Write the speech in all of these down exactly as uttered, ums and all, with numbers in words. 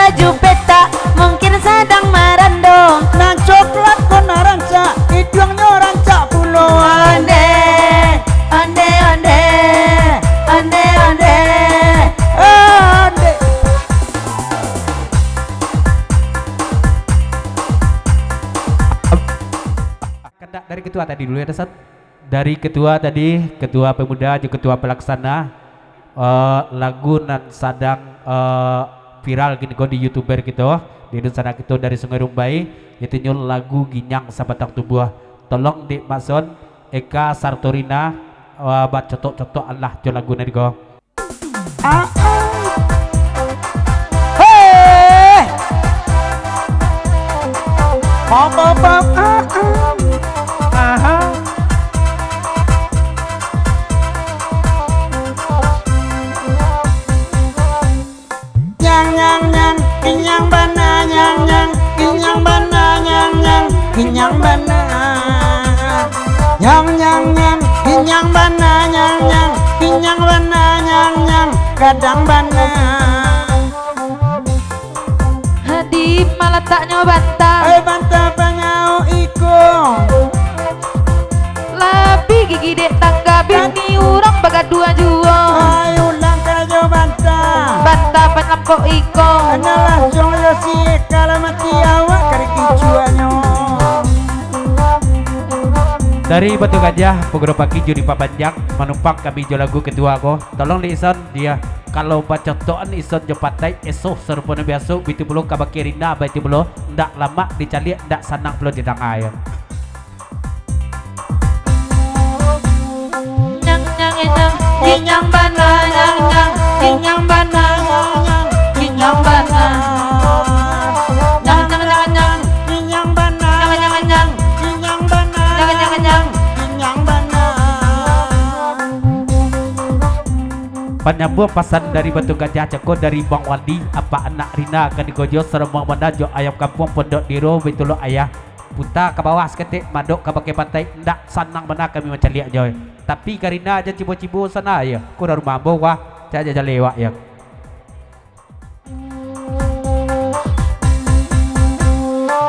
Baju petak, mungkin sadang marando. Nan coklat ko nan rancak, iduangnyo rancak pulo. Onde, onde, onde, onde, onde, onde. Kandak dari ketua tadi dulu ya, Dasan. Dari ketua tadi, ketua pemuda jo ketua pelaksana, eh, lagu nan sadang, eh, viral kini ko di YouTuber kito, di dunsanak kito dari Sungai Rumbai, itunyo lagu Ginyang Sabatang Tubuah. Tolong Dik Makson, Eka, sarto Rina, eh, bacotok-cotok alah jo lagu nan ko. Ah, ah. Hei! Pam, pam, pam, ah, ah. Aha. Nyang, nyang, nyang, kinyang bana, nyang, nyang, kinyang bana, nyang, nyang, kinyang bana. Nyang, nyang, nyang, kinyang bana, nyang, nyang, kinyang bana, nyang, nyang, gadang bana. Di ma lataknyo banta? Ai, banta panyauk iko. Labiah gigi dek tangga, bini urang bagaduah juo. Ai, ulang karajo banta. Banta panyalampok iko. Alah, suang jo si Eka lah mati awak kari kicuaknyo. Dari Batu Gajah, Paguro Pagi jo Dipapanjang, manumpang kami jo lagu ketua ko. Tolong di Ison, dia. Kalau bacotokan Ison jo Patai, esoh sarupo nan biaso, baitu pulo kabake Rina, baitu pulo, ndak lamak dicaliak, ndak sanang pulo didanga, yo. Nyang, nyang, nyang, kinyang bana, nyang, nyang, kinyang bana, nyang, nyang, kinyang bana. Nyang, nyang, nyang, nyang, kinyang bana, nyang, nyang, nyang, kinyang bana, nyang, nyang, nyang, kinyang bana. Panyambuang pasan dari Batu Gajah cako dari Bang Wandi, apak anak Rina kan digojo, sarombongan bana jo ayam kampuang Pondok Diro, baitu lo ayah. Puta ka bawah saketek, madok kabake Patai, ndak sanang bana kami mancaliak nyo. Tapi ka Rina jan cibo-cibo sana, yo. Ko dari rumah ambo, wah, cak jaleh wak, yo.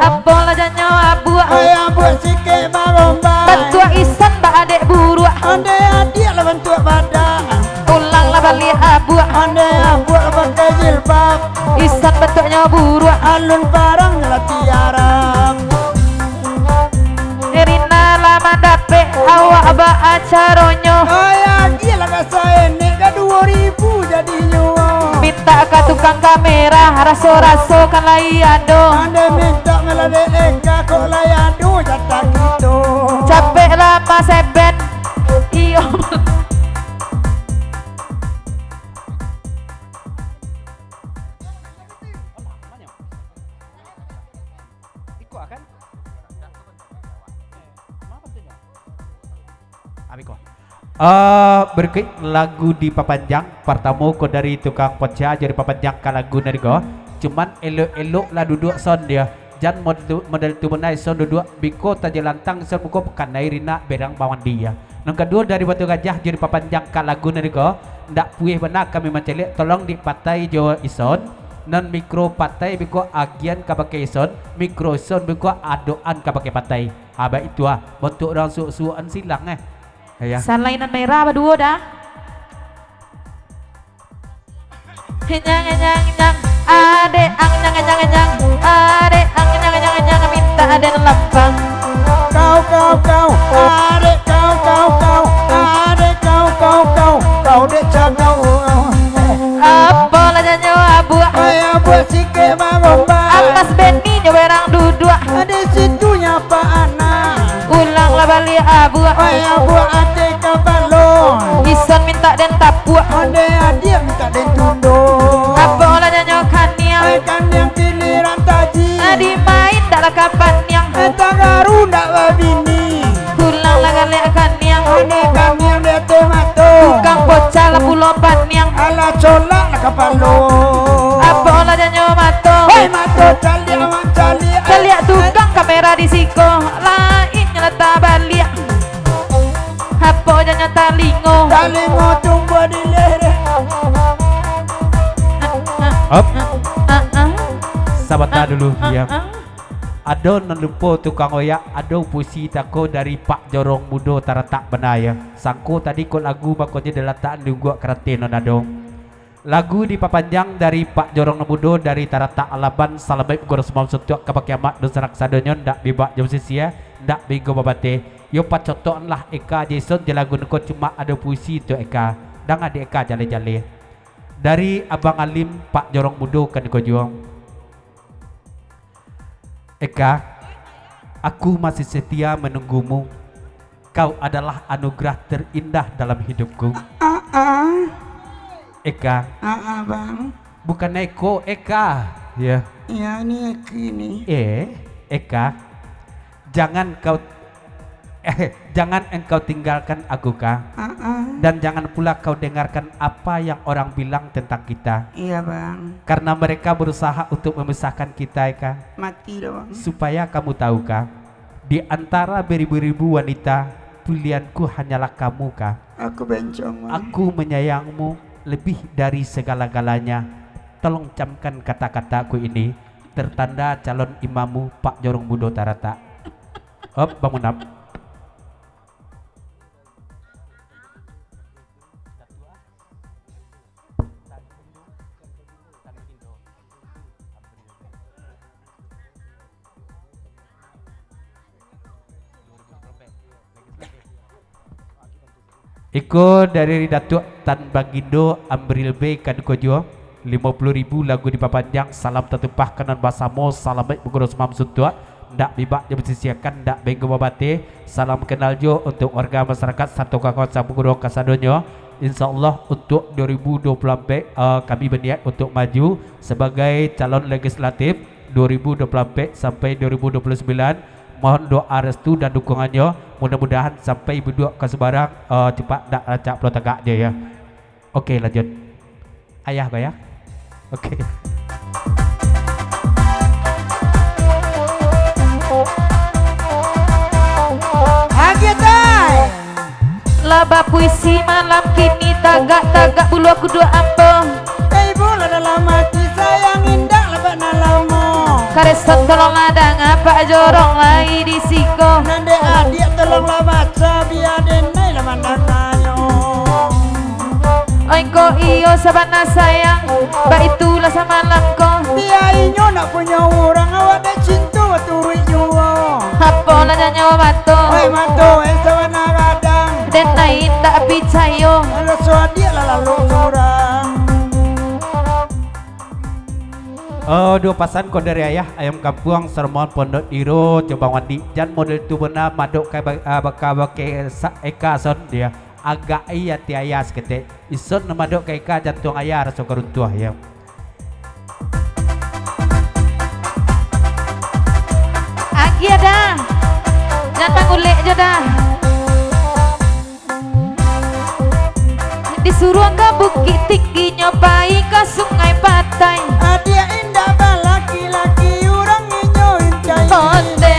Apo lah janyo abuak? Hai abuak sikek barombai. Bantuak Isan ba adek buruak. Ondeh adiak lah bantuak badak. Ulang lah baliak abuak. Ondeh abuak lah pakai jilbab. Isan bantuaknyo buruak. Alun parang lah tiarap. Rina lah mandapek, awak baa caronyo? Ayah, agiah lah ka saenek ka duo ribu jadinyo. Mintak ka tukang kamera, raso-raso kan lai ado. Andai mintak malah dek Eka, kok lai ado jatah kito. Capek lah Mas Eben. Iyo. Iko akan. Abih ko. Eh, berikut lagu dipapanjang. Partamo ko dari tukang poca jo dipapanjang ka lagu nan ko. Cuman elok-elok lah duduak sound dia. Jan model tu, model tu bana sound duduak. Biko tajalantang sound muko pakanai Rina berang bawandi ya. Nan kaduo dari Batu Gajah jo dipapanjang ka lagu nan ko. Ndak pueh bana kami mancaliak, tolong di Patai jo Ison. Nan mikro Patai biko agian kabake Ison, mikro Ison biko adokan kabake Patai. Ha, baitu ah, bantuak urang suok-suokan silang eh. Ya. Salain nan merah baduo dah. Nyang, nyang, nyang, adek ang, nyang, nyang, nyang, adek ang, nyang, nyang, nyang, mintak aden lapang. Kau, kau, kau, adek kau, kau, kau, adek kau, kau, kau, kau dek cagau. Apo lah janyo abuak? Hai abuak sikek barombai. Atas beni nyo berang duduak. Di situ nyapa anak. Ulang lah baliak abuak. Hai abuak ate kapalo. Ison mintak den tapuak. Ondeh adiak mintak den tunduk. Apo lah janyo kaniang? Hai kaniang kiliran taji. Adi main dak lah ka paniang. Hai tagaru dak babini. Ulang lah galiak kaniang. Ondeh kaniang di ateh mato. Tukang poca lah pulo paniang. Alah colak lah kapalo. Apo lah janyo mato? Hai mato caliak awan caliak. Caliak tukang kamera di siko. Lain nyo lah tabaliak. Apo janyo talingo? Talingo tumbuah di lereng. Up. Ah, ah. Sabanta dulu, ya. Ado nan lupo tukang oyak, ado puisi tako dari Pak Jorong Mudo taratak bana, ya. Sangko tadi kok lagu, mako je dilatak di unggok karate nan ado. Lagu dipapanjang dari Pak Jorong Mudo dari taratak Alaban, salamaik guru sumam suntuak ka bakiamat dunsanak sadonyo, ndak bibak jo basisia, ndak bigo babateh. Yo pacotokan lah Eka Jason je lagu niko, cuma ado puisi tu Eka. Danga di Eka jale-jale. Dari Abang Alim, Pak Jorong Mudo kaniko juo. Eka, aku masih setia menunggumu. Kau adalah anugerah terindah dalam hidupku. Ah, ah. Eka. Ah, ah, Bang. Bukan Eko, Eka. Ya. Ya, ini Eki ini. Eh, Eka. Jangan kau Eh, jangan engkau tinggalkan aku, Ka. Ah, ah. Dan jangan pula kau dengarkan apa yang orang bilang tentang kita. Iya, Bang. Karena mereka berusaha untuk memisahkan kita, Ka. Mati dah, Bang. Supaya kamu tahu, Ka, di antara beribu-ribu wanita, pilihanku hanyalah kamu, Ka. Aku bencong, Bang. Aku menyayangmu lebih dari segala-galanya. Tolong camkan kata-kataku ini, tertanda calon imammu, Pak Jorong Mudo Taratak. Op, Bang Munaf. Iko dari Datuak Tan Bagindo Amril B Kaduko juo, limo puluah ribu lagu dipapanjang, salam tatumpah ka nan basamo, salamaik mangurus mam suntuak, ndak bibak jo basisiakan, ndak benggo babateh, salam kenal jo untuk warga masyarakat sarato kawan-kawan sabuku ruang kasadonyo. Insya Allah untuk dua ribu dua puluh ampek, eh, kami baniat untuk maju sebagai calon legislatif dua ribu dua puluh ampek sampai dua ribu dua puluh sembilan. Mohon doa restu dan dukungannyo. Mudah-mudahan sampai buduak ka subarang, eh, cepat ndak rancak pulo tagak je, ya. Oke, lanjut. Ayah ko, ya. Oke. Agiah, tai! Lah bapuisi malam kini, tagak-tagak bulu kuduak ambo. Eh, ibu lah dalam hati sayang, indak lah bak nan lamo. Kareso tolonglah danga, Pak Jorong lai di siko. Nan dek adiak tolonglah baco, bia denai lah mandanganyo. Oi ko iyo sabana sayang, baitulah samalam ko. Bia inyo nak punyo urang, awak dek cinto baturuik juo. Apolah nyanyo mato. Oi mato, eh, sabana gadang. Denai indak picayo. Kalau suadiak lah lalu surang. Oh, duo pasan ko dari ayah, ayam kampuang, Sarmon Pondok Iro, Jabang Wandi. Jan model tu bana, madok ka ba-, ah, baka bakeh sa-, Eka son dia. Agak iya ti ayah saketek. Ison nan madok ka Eka, jantuang ayah raso ka runtuah, ya. Agiah dah. Jan mangulek jo dah. Disuruah ka Bukik Tingginyo, pai ka Sungai Patai. Adiak indak balaki-laki, urang inyo incai. Onde,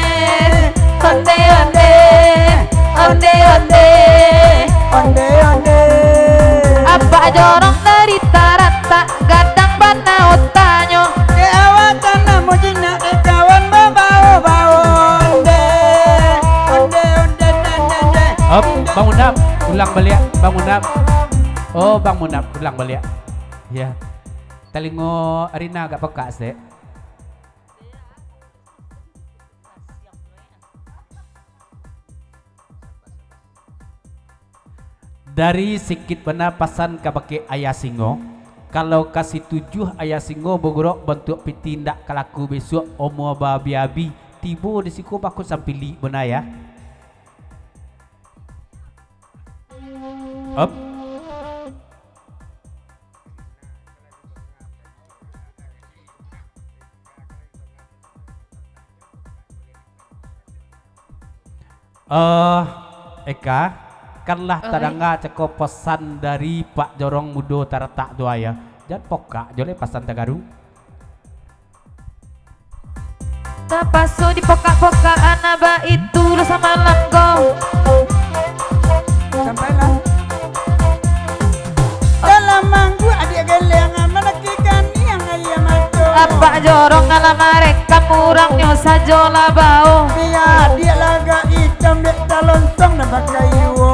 onde, onde, onde, onde. Onde, onde. Apak Jorong dari Taratak, gadang bana otanyo. Dek awak tanah mujinak, dek kawan babao-bao. Onde, onde, onde, onde, onde. Op, Bang Munaf, ulang baliak, Bang Munaf. Oh, Bang Munaf, ulang baliak. Ya. Talingo Arina agak pekak, sek. Dari sikit bana pasan kabake Ayah Singo. Kalau ka Situjuah Ayah Singo bagurok bantuak piti, ndak ka laku bisuak, omo baabi-abi, tibo di siko bako sampilik bana, ya. Op. Eh, Eka, kan lah tadanga cako pesan dari Pak Jorong Mudo Taratak tu, Ayah. Jan pokak jo lai pasan tagaru. Tapaso dipokak-pokakan, baitu lo samalam ko. Sampailah. Dalam mangguak adiak geleang, manakikan niang aia mato. Nampak jorong alah marekam, urangnyo sajo lah bao. Biya diak lagak itam, dek talonsong nan pakai juo.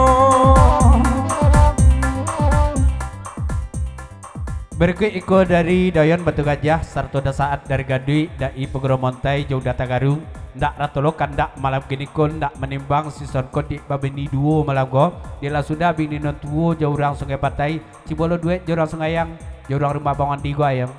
Barikuik iko dari Doyon Batu Gajah, sarato Dasaat dari Gaduik, Dai Paguro Montai, Jauh Data Garung, Ndak Ratolo Kandak malam kini ko, ndak manimbang si Son Kodik babini duo malam ko, dialah sudah bini nan tuo jo urang Sungai Patai, cubo lo duet jo urang Sungayang, jo urang rumah Bang Wandi ko ayam.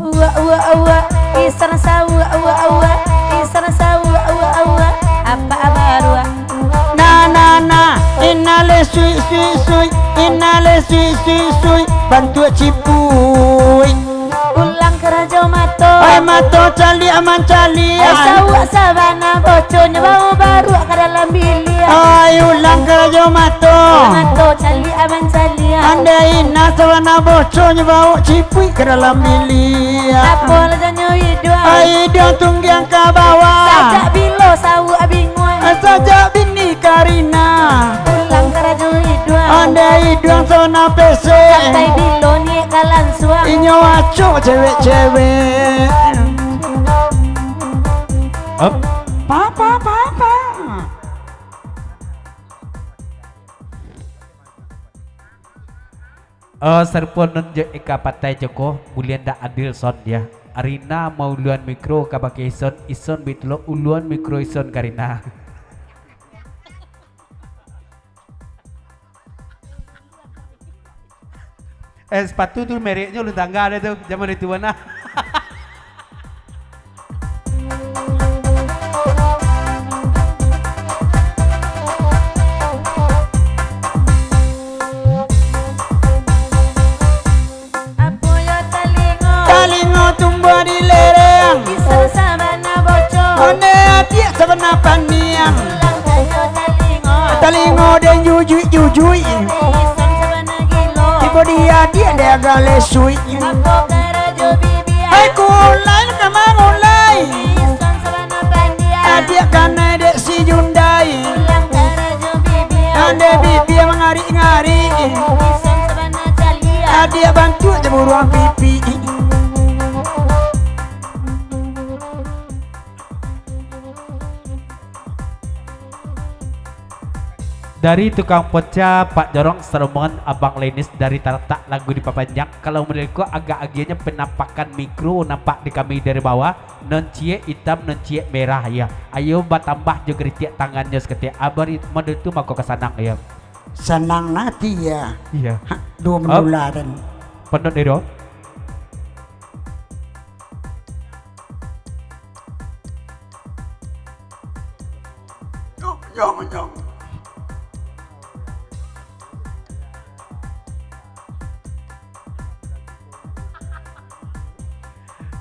Uwak, uwak, uwak, isan sawuak, uwak, uwak, isan sawuak, uwak, uwak, apak baruak. Na, na, na, inale suik, suik, suik, inale suik, suik, suik, bantuak cipuik. Ulang karajo mato. Ai mato caliak mancaliak. Ai sawuak sabana boconyo bau baruak ka dalam biliak. Ai ulang karajo mato. Ai mato caliak mancaliak. Andai ina sabana boconyo bau cipuik ka dalam biliak. Apo lah janyo iduang. Ai iduang tunggiang ka bawah. Sajak bilo sawuak binguang. Sajak bini Karina. Ulang karajo iduang. Andai iduang sabana pesek. Sampai bilo niek ka lansuang. Inyo acok cewek-cewek. Op. Papa, papa. Eh, sarupo nan jo Eka Patai Joko, buliah ndak adil Son, yo. Arina mauluan mikro kabake Ison, Ison bitulo uluan mikro Ison Karina. Eh, sepatu tu mereknyo ulun tangga deh tu, zaman itu nah. Apo yo talingo? Talingo tumbuah di lereng. Isan sabana bocong. Onde adiak sabana paniang. Ulang sajo talingo. Talingo den jujuik-jujuik. Onde isan sabana gilo. Tibo di adiak den agak lesuik. Apo karajo bibia? Hai kulai ka mangulai. Isan sabana pandia. Adiak kanai dek si Jundai. Ulang karajo bibia. Onde bibia mangarik-ngarik. Isan sabana caliak. Adiak bantuak jo buruang pipi. Dari tukang poca, Pak Jorong, sarombongan Abang Lenis dari Talatak Lagu Dipapanjang. Kalau model ko agak agiahnyo penampakan mikro nampak di kami dari bawah. Non ciek itam, non ciek merah, yo. Ayo batambah jo garitiak tangannyo saketek. Abari model tu mako ka sanang, yo. Sanang nati, yo. Iyo. Ha, duo Op. Manula tadi. Pondok Dero.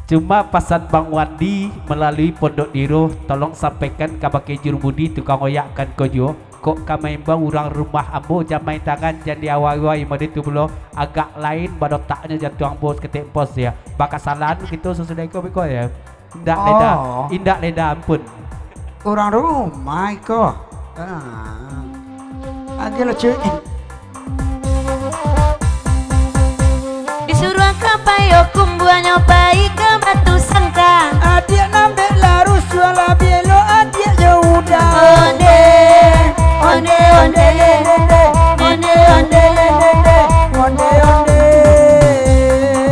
Cuma pasan Bang Wandi malalui Pondok Diro, tolong sampaikan kabake jurumudi tukang oyak kan ko juo. Kok ka maimbau urang rumah ambo, jan main tangan, jan diawai-awai mode tu pulo, agak lain badotaknyo jantuang ambo saketek pos, yo. Bakasalan kito sasudah iko beko, yo. Indak leda, Oh. indak leda, ampun. Urang rumah iko. Ah. Agiah lah, cuy. Disuruah ka Payokumbuah, nyo pai ka Batu Sangka. Adiak nambek larusuah, lah bielo adiak jo uda. Onde, onde, onde, onde, onde, onde, onde, onde, onde.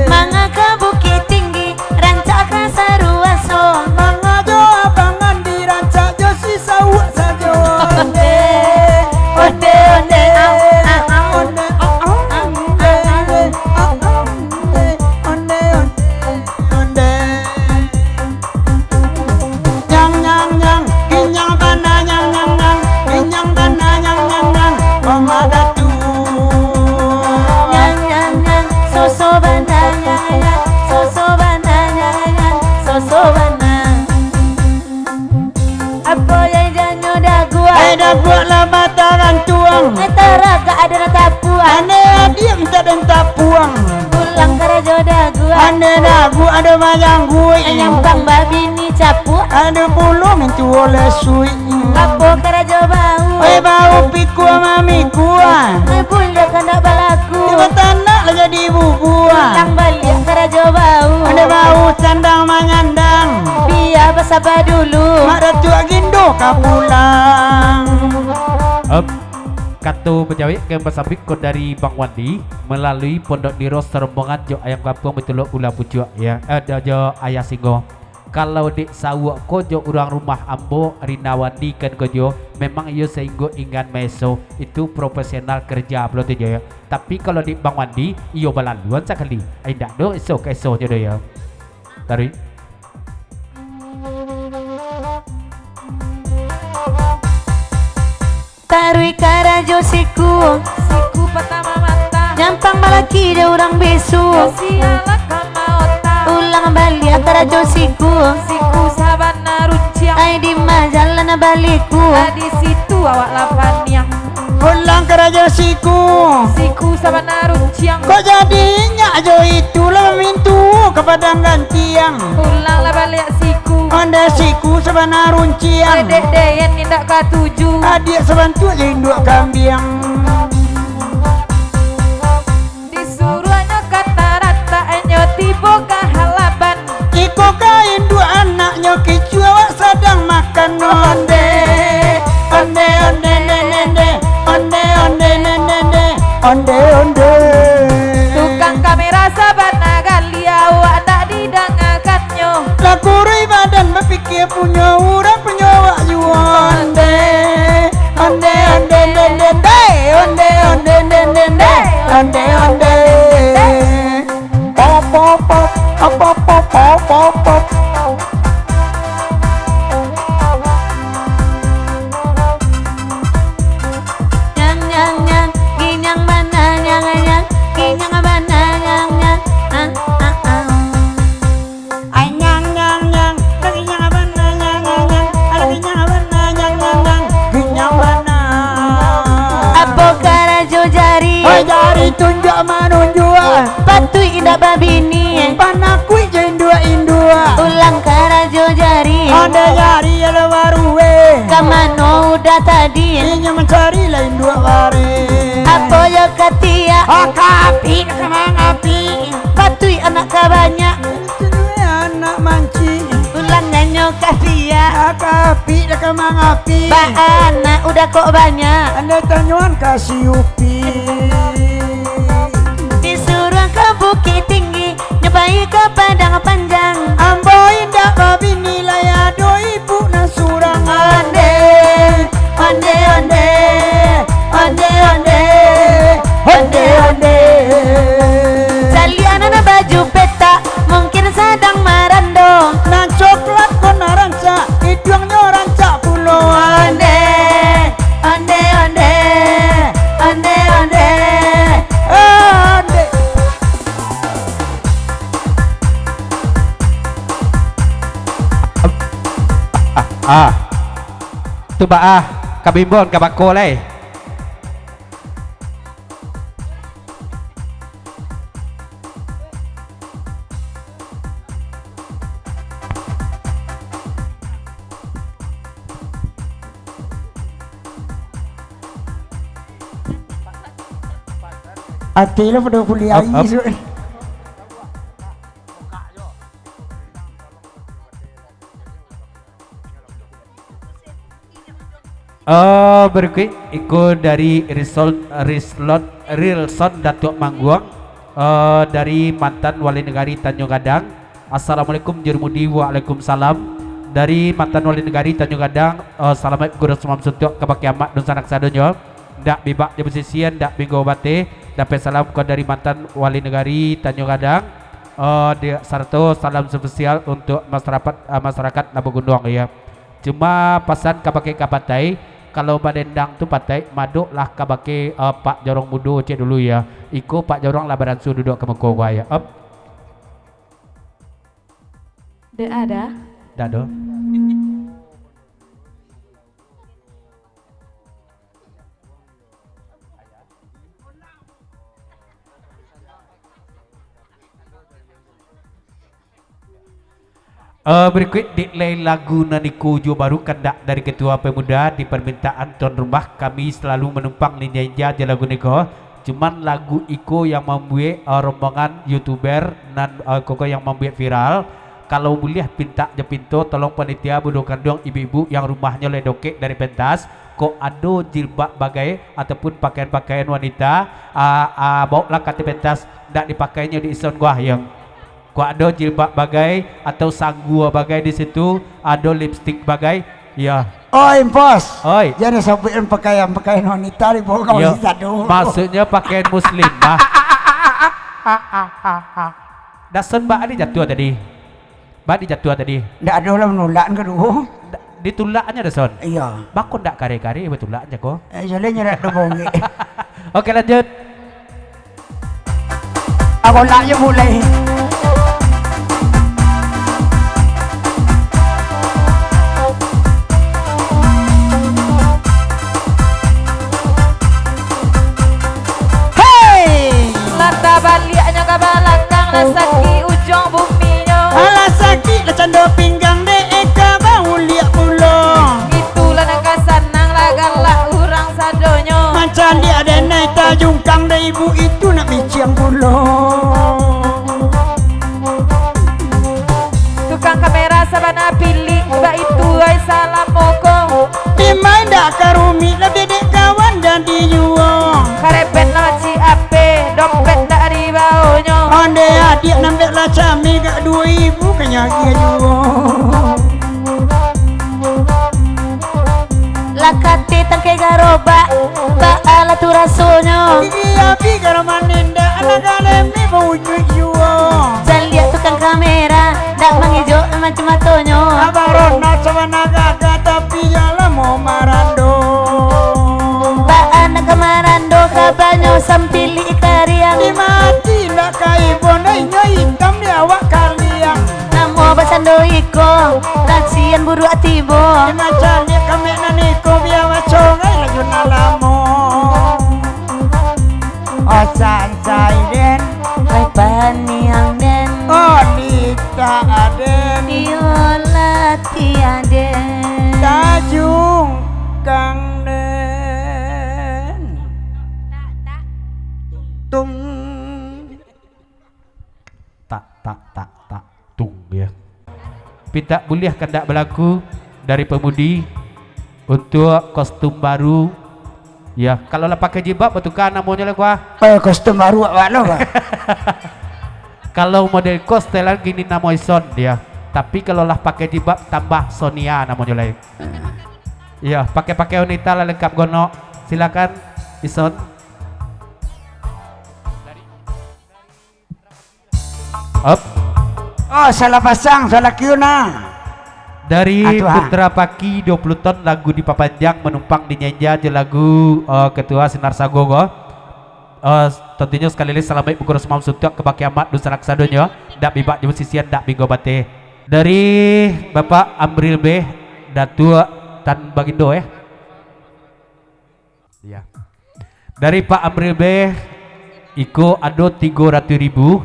Manga ka Bukittinggi, rancak ka Saruaso. Manga jo abangan dirancak jo si Sauak sajo. Onde, onde, onde, au, au, au. Onde, au, au, au, onde, au, au, onde, onde, onde. Nyang, nyang, nyang, kinyang bana, nyang, nyang, Ado nan tapuang. Ane adiak mintak den tapuang. Pulang karajo daguak. Ane daguak ado mayang guik. Nyampang babini capuak. Ado pulo mintuo lesuik. Apo karajo bau? Oi bau pikua mamikua. Buliah kandak balaku. Tibo tanak lah jadi bubuah. Pulang baliak karajo bau. Ane bau sandang manyandang. Bia basaba dulu. Mak Datuak Gindo ka pulang. Op. Kato bajawek ka nan basambuik ko dari Bang Wandi, malalui Pondok Niro, sarombongan jo Ayam Kampung Bitulo Ulah Pucuak, ya, eh, jo, jo Ayah Singo. Kalau dek sauak ko jo urang rumah ambo, Rina Wandi kan ko jo, memang iyo sainggo ingan maeso, itu profesional kerja pulo tu jo, ya. Tapi kalau dek Bang Wandi, iyo balaluan sakali, indak do eso ka esonyo do, ya. Taruih. Taruih karajo siku. Siku patama mata. Nyampang balaki jo urang bisu. Sialah kama otak. Ulang baliak karajo siku. Siku sabana runciang. Ai di ma jalan baliku. Ai di situ awak lah paniang. Pulang karajo siku. Siku sabana runciang. Kok jadi inyak jo itu lah mintu ka padang gantiang. Pulang lah baliak siku. Onde siku sabana runciang. Dedek den indak katuju. Adiak sabantuak jo induak kambiang. Disuruahnyo ka tarataknyo tibo ka halaban. Iko ka induak anaknyo kicua awak sadang makan. Onde, onde, onde, nene, onde, onde, nene, onde, onde. Tukang kamera sabana gali awak ndak didangakannyo. Lah kuruih badan bapikia punyo urang punyo awak juo. Onde, onde, onde, onde, onde, onde, onde, onde, onde, onde, onde. Pop, pop, pop, pop, pop, pop, pop, pop. Nyang, nyang, nyang, ginyang bana, nyang, nyang, ginyang bana, nyang, nyang, ah, ah, ah. Ai nyang, nyang, nyang, lagi nyang bana, nyang, nyang, nyang, lagi nyang bana, nyang, nyang, nyang, ginyang bana. Apo karajo jari? Oi, jari tunjuak manunjuak. Patuik indak babini. Panakuik jo induak-induak. Ulang karajo jari. Onde jari alo barue. Ka mano udah tadi? Inyo mancari lah induak bare. Apo yo katiak? Akapik ka mangapi. Patuik anak ka banyak. Itu anak mancik. Ulang nyanyo kasiak. Akapik dah ka mangapi. Ba anak udah kok banyak. Andai tanyoan ka si Upi. Disuruah ka Bukik Tinggi, nyo pai ka Padang Panjang. Ambo indak babini lai ado ibu nan surang. Onde, onde, onde, onde, onde, onde, onde. Caliak nan baju petak, mungkin sadang marando. Nan coklat ko nan rancak, iduangnyo rancak pulo. Onde, onde, onde, onde, onde, onde. Ah, ah. Tu baa, ka bimbon ka bako lai. Ati lo pado kuliah. Up, up. Isu. Eh, berikut iko dari Rilson, Rilson, Rilson Datuak Mangguang, eh, dari mantan Wali Negari Tanjung Gadang. Assalamualaikum Jurumudi. Waalaikumsalam. Dari mantan Wali Negari Tanjung Gadang, eh, salamaik Guru Sumam Suntuak kabake amak dunsanak sadonyo. Ndak bibak jo basisian, ndak binggo bateh. Dapek salam ko dari mantan Wali Negari Tanjung Gadang. Eh, di, sarato salam spesial untuk masyarakat, eh, masyarakat Labuah Gunduang, ya. Cuma pasan kabake kapatai, kalau badendang tu patai, madoklah kabake, eh, Pak Jorong Mudo cek dulu, ya. Iko Pak Jorong lah baransua duduak ka muko gua, ya. Op. Dek ada? Dak do. Eh, berikut dek lai lagu nan iko juo baru kandak dari ketua pemuda di permintaan tuan rumah, kami selalu manumpang ninja-inja jo lagu niko. Cuman lagu iko yang mambuek, eh, rombongan youtuber nan, eh, koko yang mambuek viral. Kalau buliah pintak jo pinto, tolong panitia bundo kanduang ibu-ibu yang rumahnyo lai dokek dari pentas, kok ado jilbab bagai ataupun pakaian-pakaian wanita, ah, ah, baoklah ka ateh pentas, ndak dipakainyo di ison guah, yo. Kok ado jilbab bagai atau sanggua bagai di situ, ado lipstik bagai, ya. Oi, Mpos. Oi. Jan sabuik pakaian-pakaian wanita di bawah. Yo. Masih sado. Maksudnyo pakaian muslim, bah. Dason bak adi jatuah tadi. Bak dijatuah tadi. Ndak ado lah manulak kaduo. Ndak, ditulaknyo Dason. Iyo. Bako ndak kare-kare batulaknyo ko. Eh, jaleh nyerak do bongek. Oke, lanjut. Abolaknyo mulai. Hei! Lah tabaliaknyo ka balakang, lah sakik ujuang buminyo. Alah sakik lah cando pinggang, dek eka bauliak pulo. Itulah nan ka sanang, lah galak urang sadonyo. Mancaliak den nai tajungkang, dek ibu itu nak miciang pulo. Tukang kamera sabana pilik, baitu ai salamo ko. Dimain dak ka rumik, labiah dek kawan jadi juo. Karebet lah macik ape, dompet dak dibaonyo. Onde adiak nambek lah cami, gak duo ibu ka nyagia juo. Lah kate tangkai garobak, baa lah tu rasonyo. Gigi api garo manindak, anak alemi baujuik juo. Caliak tukang kamera, dak mangejok macam matonyo. Abang Ronald sabana gagah, tapi iyo lamo marando. Baa nak ka marando, kabanyo sampilik kariang. Dimati ndak ka ibo, ndak inyo itam di awak kaliang. Namo basando iko, tacian buruak tibo. Dima caliak kamek nan iko, bia bacorai laju nan lamo. Oh, sansai den. Pai paniang den. Oh, litak den. Iyo latiah den. Tajungkang den. Tung. Tak, tak, tak, tak, tung, ya. Pintak buliah kandak balaku dari pamudi untuak kostum baru. Ya, kalau lah pakai jilbab, batuka namonyo lah, kuah. Eh, kostum baru awak lo, Pak. Kalau model ko setelan gini namo ison dia. Tapi kalau lah pakai jilbab, tambah Sonia namonyo lai. Ya, pakai-pakai wanita lah lengkap gonok. Silakan, ison. Up. Oh, salah pasang, salah kiu nah. Dari Ah, tu, ha. Putra Paki, dua puluh ton, lagu dipapanjang, manumpang di nyenja jo lagu, eh, Ketua Sinar Sago ko. Eh, tantunyo sakali lai salamaik bagurus malam suntuak ka Baki Amat dunsanak sadonyo, ndak bibak jo basisian, ndak binggo bateh. Dari Bapak Amril Beh, Datuak Tan Bagindo, eh. Ya. Dari Pak Amril Beh, iko ado tigo ratuih ribu,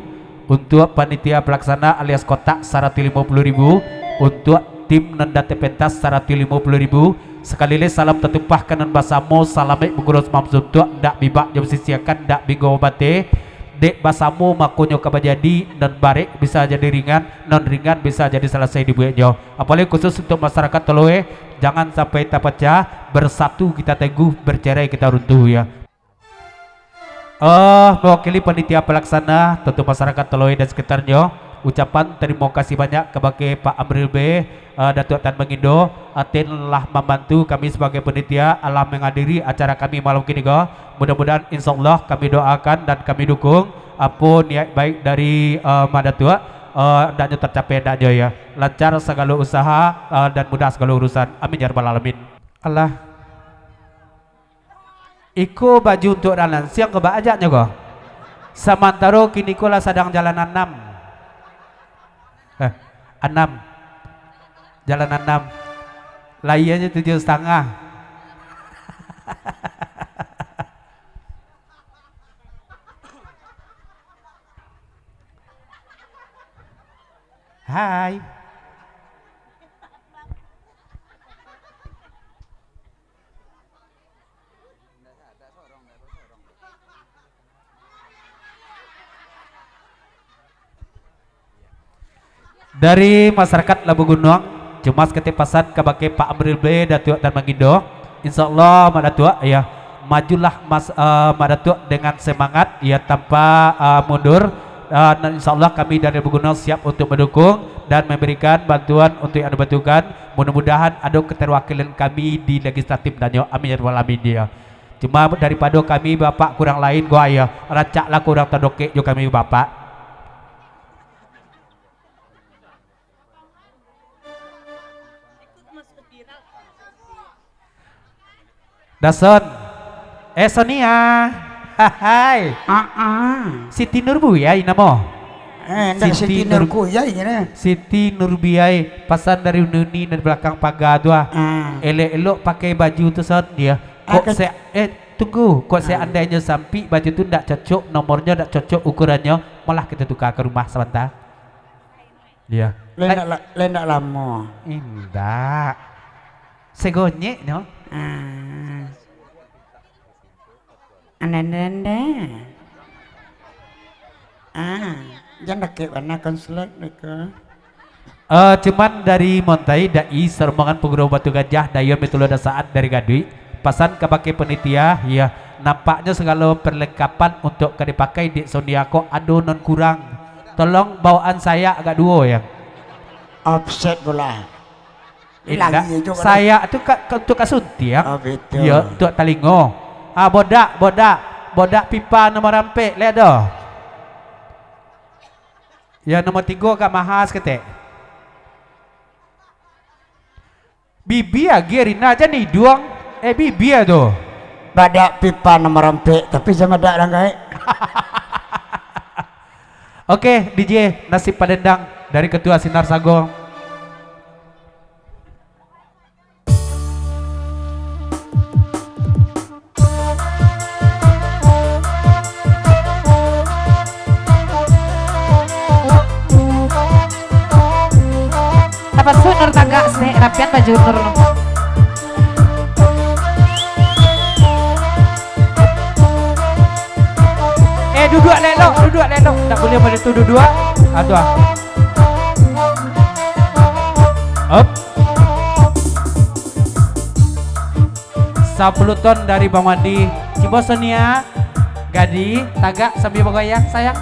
untuak panitia palaksana alias kotak saratuih limo puluh ribu, untuak tim nan datang pentas saratuih limo puluh ribu. Sakali lai salam tatumpah ka nan basamo, salamaik bagurus malam suntuak, ndak bibak jo basisiakan, ndak binggo bateh. Dek basamo makonyo ka bajadi, nan barek bisa jadi ringan, nan ringan bisa jadi salasai dibueknyo. Apalagi khusus untuak masyarakat Toloe, jangan sampai tapacah, bersatu kita teguh, bercerai kita runtuh, ya. Eh, mewakili panitia palaksana, tantu masyarakat Toloe dan sekitarnyo, ucapan tarimo kasih banyak kabake Pak Amril Beh, eh, Datuak Tan Mangindo, atin lah mambantu kami sabagai panitia, alah manghadiri acara kami malam kini ko. Mudah-mudahan, insyaallah, kami doakan dan kami dukung, apo niat baik dari, eh, Madatuak, eh, hendaknyo tercapai, hendaknyo, ya. Lancar sagalo usaha, eh, dan mudah sagalo urusan. Amin ya rabbal alamin. Alah. Iko baju untuak nan lansiang ko, baa ajaknyo ko? Samantaro kini ko lah sadang jalan anam. Eh, anam. Jalan anam. Lahianyo tujuah satangah. Hai. Dari masyarakat Labuah Gunuang, cuma saketek pasan kabake Pak Amril B, Datuak dan Mangindo. Insya Allah, Mak Datuak, ya, majulah mas-, eh, Mak Datuak dengan semangat, ya, tanpa, eh, mundur. Eh, dan insya Allah kami dari Labuah Gunuang siap untuk mendukung dan memberikan bantuan untuk yang dibutuhkan. Mudah-mudahan ada keterwakilan kami di legislatif danyo. Amin ya rabbal alamin, ya. Cuma daripado kami, Bapak, kurang lain, gua, ya, rancaklah kurang tadokek jo kami, Bapak. Dason. Eh, Sonia. Hahai. Ah, ah. Siti Nurbuyai namo. Eh, ndak Siti Siti Nur-, Nurbuyai, nyo. Siti Nurbiai, pasan dari Uni-Uni di belakang paga tu, ah. Ah. Elok-elok pakai baju tu, Son, dia. Kok Akan se-, eh, tunggu. Kok Ah. seandainyo sampik baju tu ndak cocok, nomornyo ndak cocok, ukurannyo, malah kita tukar ke rumah sabanta. Iya. Lai ndak la-, lai ndak lamo. Indak. Segonyek nyo. Ah. Anda, anda, anda. Ah, jan dakek bana konslet mereka. Eh, cuman dari Montai, Dai, serombongan pengurus Batu Gajah, Dayon, Bitulo, Dasaat dari Gaduik. Pasan kabake panitia, ya, nampaknyo sagalo perlengkapan untuk ka dipakai dek Sonia ko ado nan kurang. Tolong bawaan sayak agak duo, ya. Offset pula. Indak. Lagi juga. Sayak tu ka, ka, untuk ka suntiang. Oh, betul. Ya, untuk talingo. Ah, bodak, bodak. Bodak pipa nomor ampek, lihat doh. Ya, nomor tigo agak maha saketek. Bibia agi Rina, jan iduang. Eh, bibia tu. Badak pipa nomor ampek, tapi jan badak urang gaek. Oke, D J, Nasib Padendang dari Ketua Sinar Sago. Tapasuak Nur tagak, seh, rapian baju Nur. Eh, duduak elok, duduak elok. Tak boleh pada tu duduak. Ah, tu ah. Up. Sapuluah ton dari Bang Wandi. Cubo Sonia, Gadi, tagak sambia bagoyang, sayang.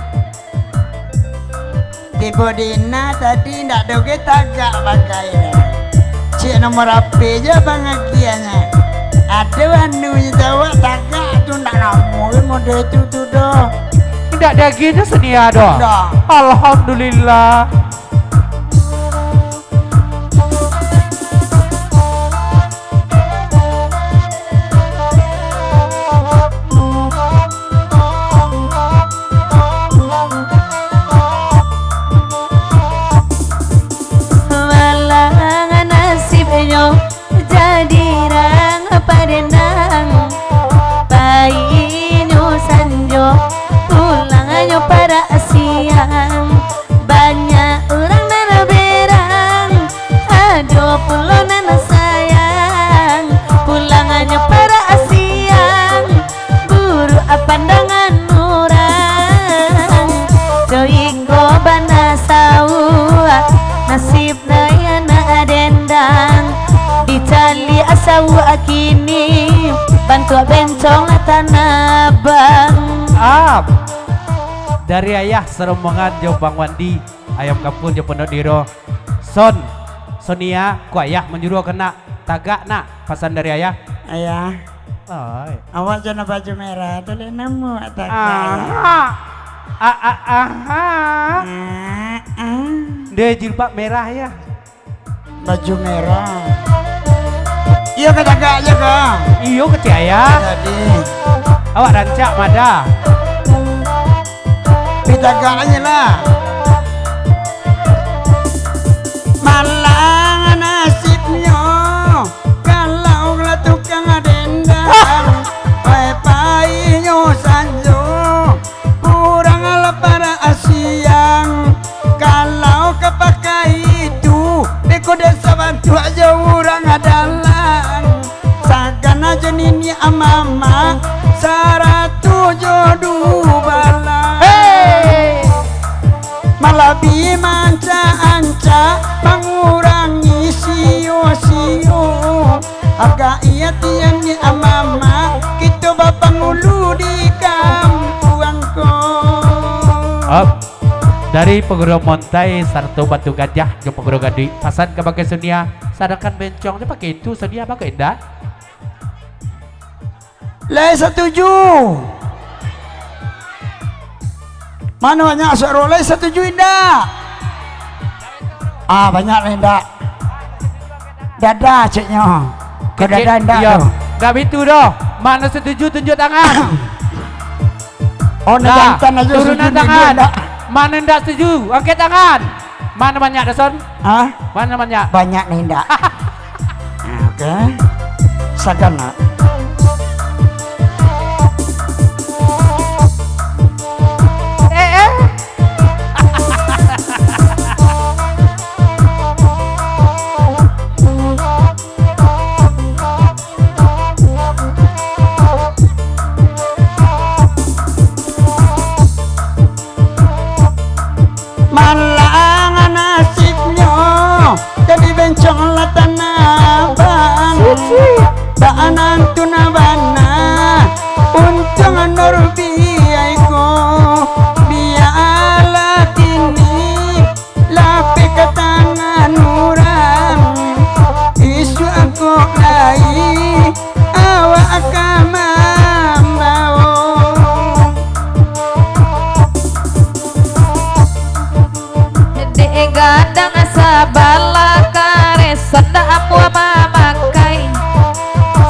Tibo Dina tadi ndak doh ge tagak bagai. Cik nomor ape je pangagiahnyo. Ado anu je jawab tagak tu ndak namo ge mode tu tu doh. Indak diagiahnyo Sonia doh? Ndak. Alhamdulillah. Malang nasibnyo jadi urang Padendang, painyo sanjo, pulangnyo parak siang. Banyak urang nan berang, ado pulo nan sayang, pulangnyo parak siang. Buruak pandangan urang, jo iko bana sauak, nasib naya nak dendang, dicaliak sauak kini, bantuak bencong lah tanabang. Ap. Dari ayah serombongan jo Bang Wandi, Ayam Kampung jo Pondok Diro. Son, Sonia, ko ayah manyuruah ka nak tagak nak, pasan dari ayah. Ayah. Oi. Awak jo nan baju merah tu leh namo awak tagak. Aha. A, a, aha. Ah, ah. Dia jilbab merah ya. Baju merah. Iyo ka tagak aja ka. Iyo kecek ayah. Jadi. Awak rancak mada. Pitagaknyo lah. Malang nasibnyo, kalau lah tukang dendang, pai painyo sanjo, urang lah parak siang. Kalau ka pakai itu, beko dek sabantuak jo urang dalang. Sagan ajo niniak mamak, sarato jo dubalang. Hei! Malabi mancak-ancak. Tian ni amamak, kito bapangulu di kampuang ko. Op. Dari Paguro Montai sarato Batu Gajah jo Paguro Gaduik, pasan kabake Sonia, sadangkan bencong nyo pakai itu, Sonia, baa kok indak? Lai satuju? Mano banyak suaro, lai satuju indak? Ah, banyak lah indak. Dada ceknyo. Kok dada indak, iyo, tu? Ndak bitu doh. Mano satuju tunjuak tangan. Oh, nan Nah, jantan aja turunan satuju tangan. Indak. Mano ndak satuju, angkek tangan. Mano banyak, Dason? Hah? Mano banyak? Banyak ni indak. Ah, oke. Sagan nak. Eh, eh. Malang nasibnyo, jadi bencong lah tanah abang. Bak nan tu nan bana, untuang Nur biai ko, bialah kini lapeh ka tangan urang, isuak kok lai awak ka mambawo. Dek gadang sabalah kareso ndak amuah mamakai.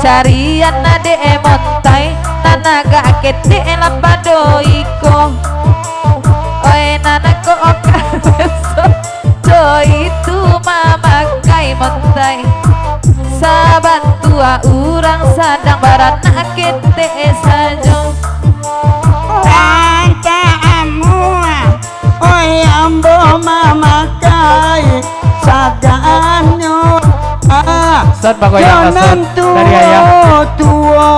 Carian dek montai, nan agak ketek lah pado iko. Oi, nan kok kareso, co itu mamakai montai. Sabantuak urang sadang baranak ketek sajo. Antah amuah, oi, ambo mamakai sagannyo. Ah, Son bagoyang, jo Son, nan dari ayah. Tuo-tuo.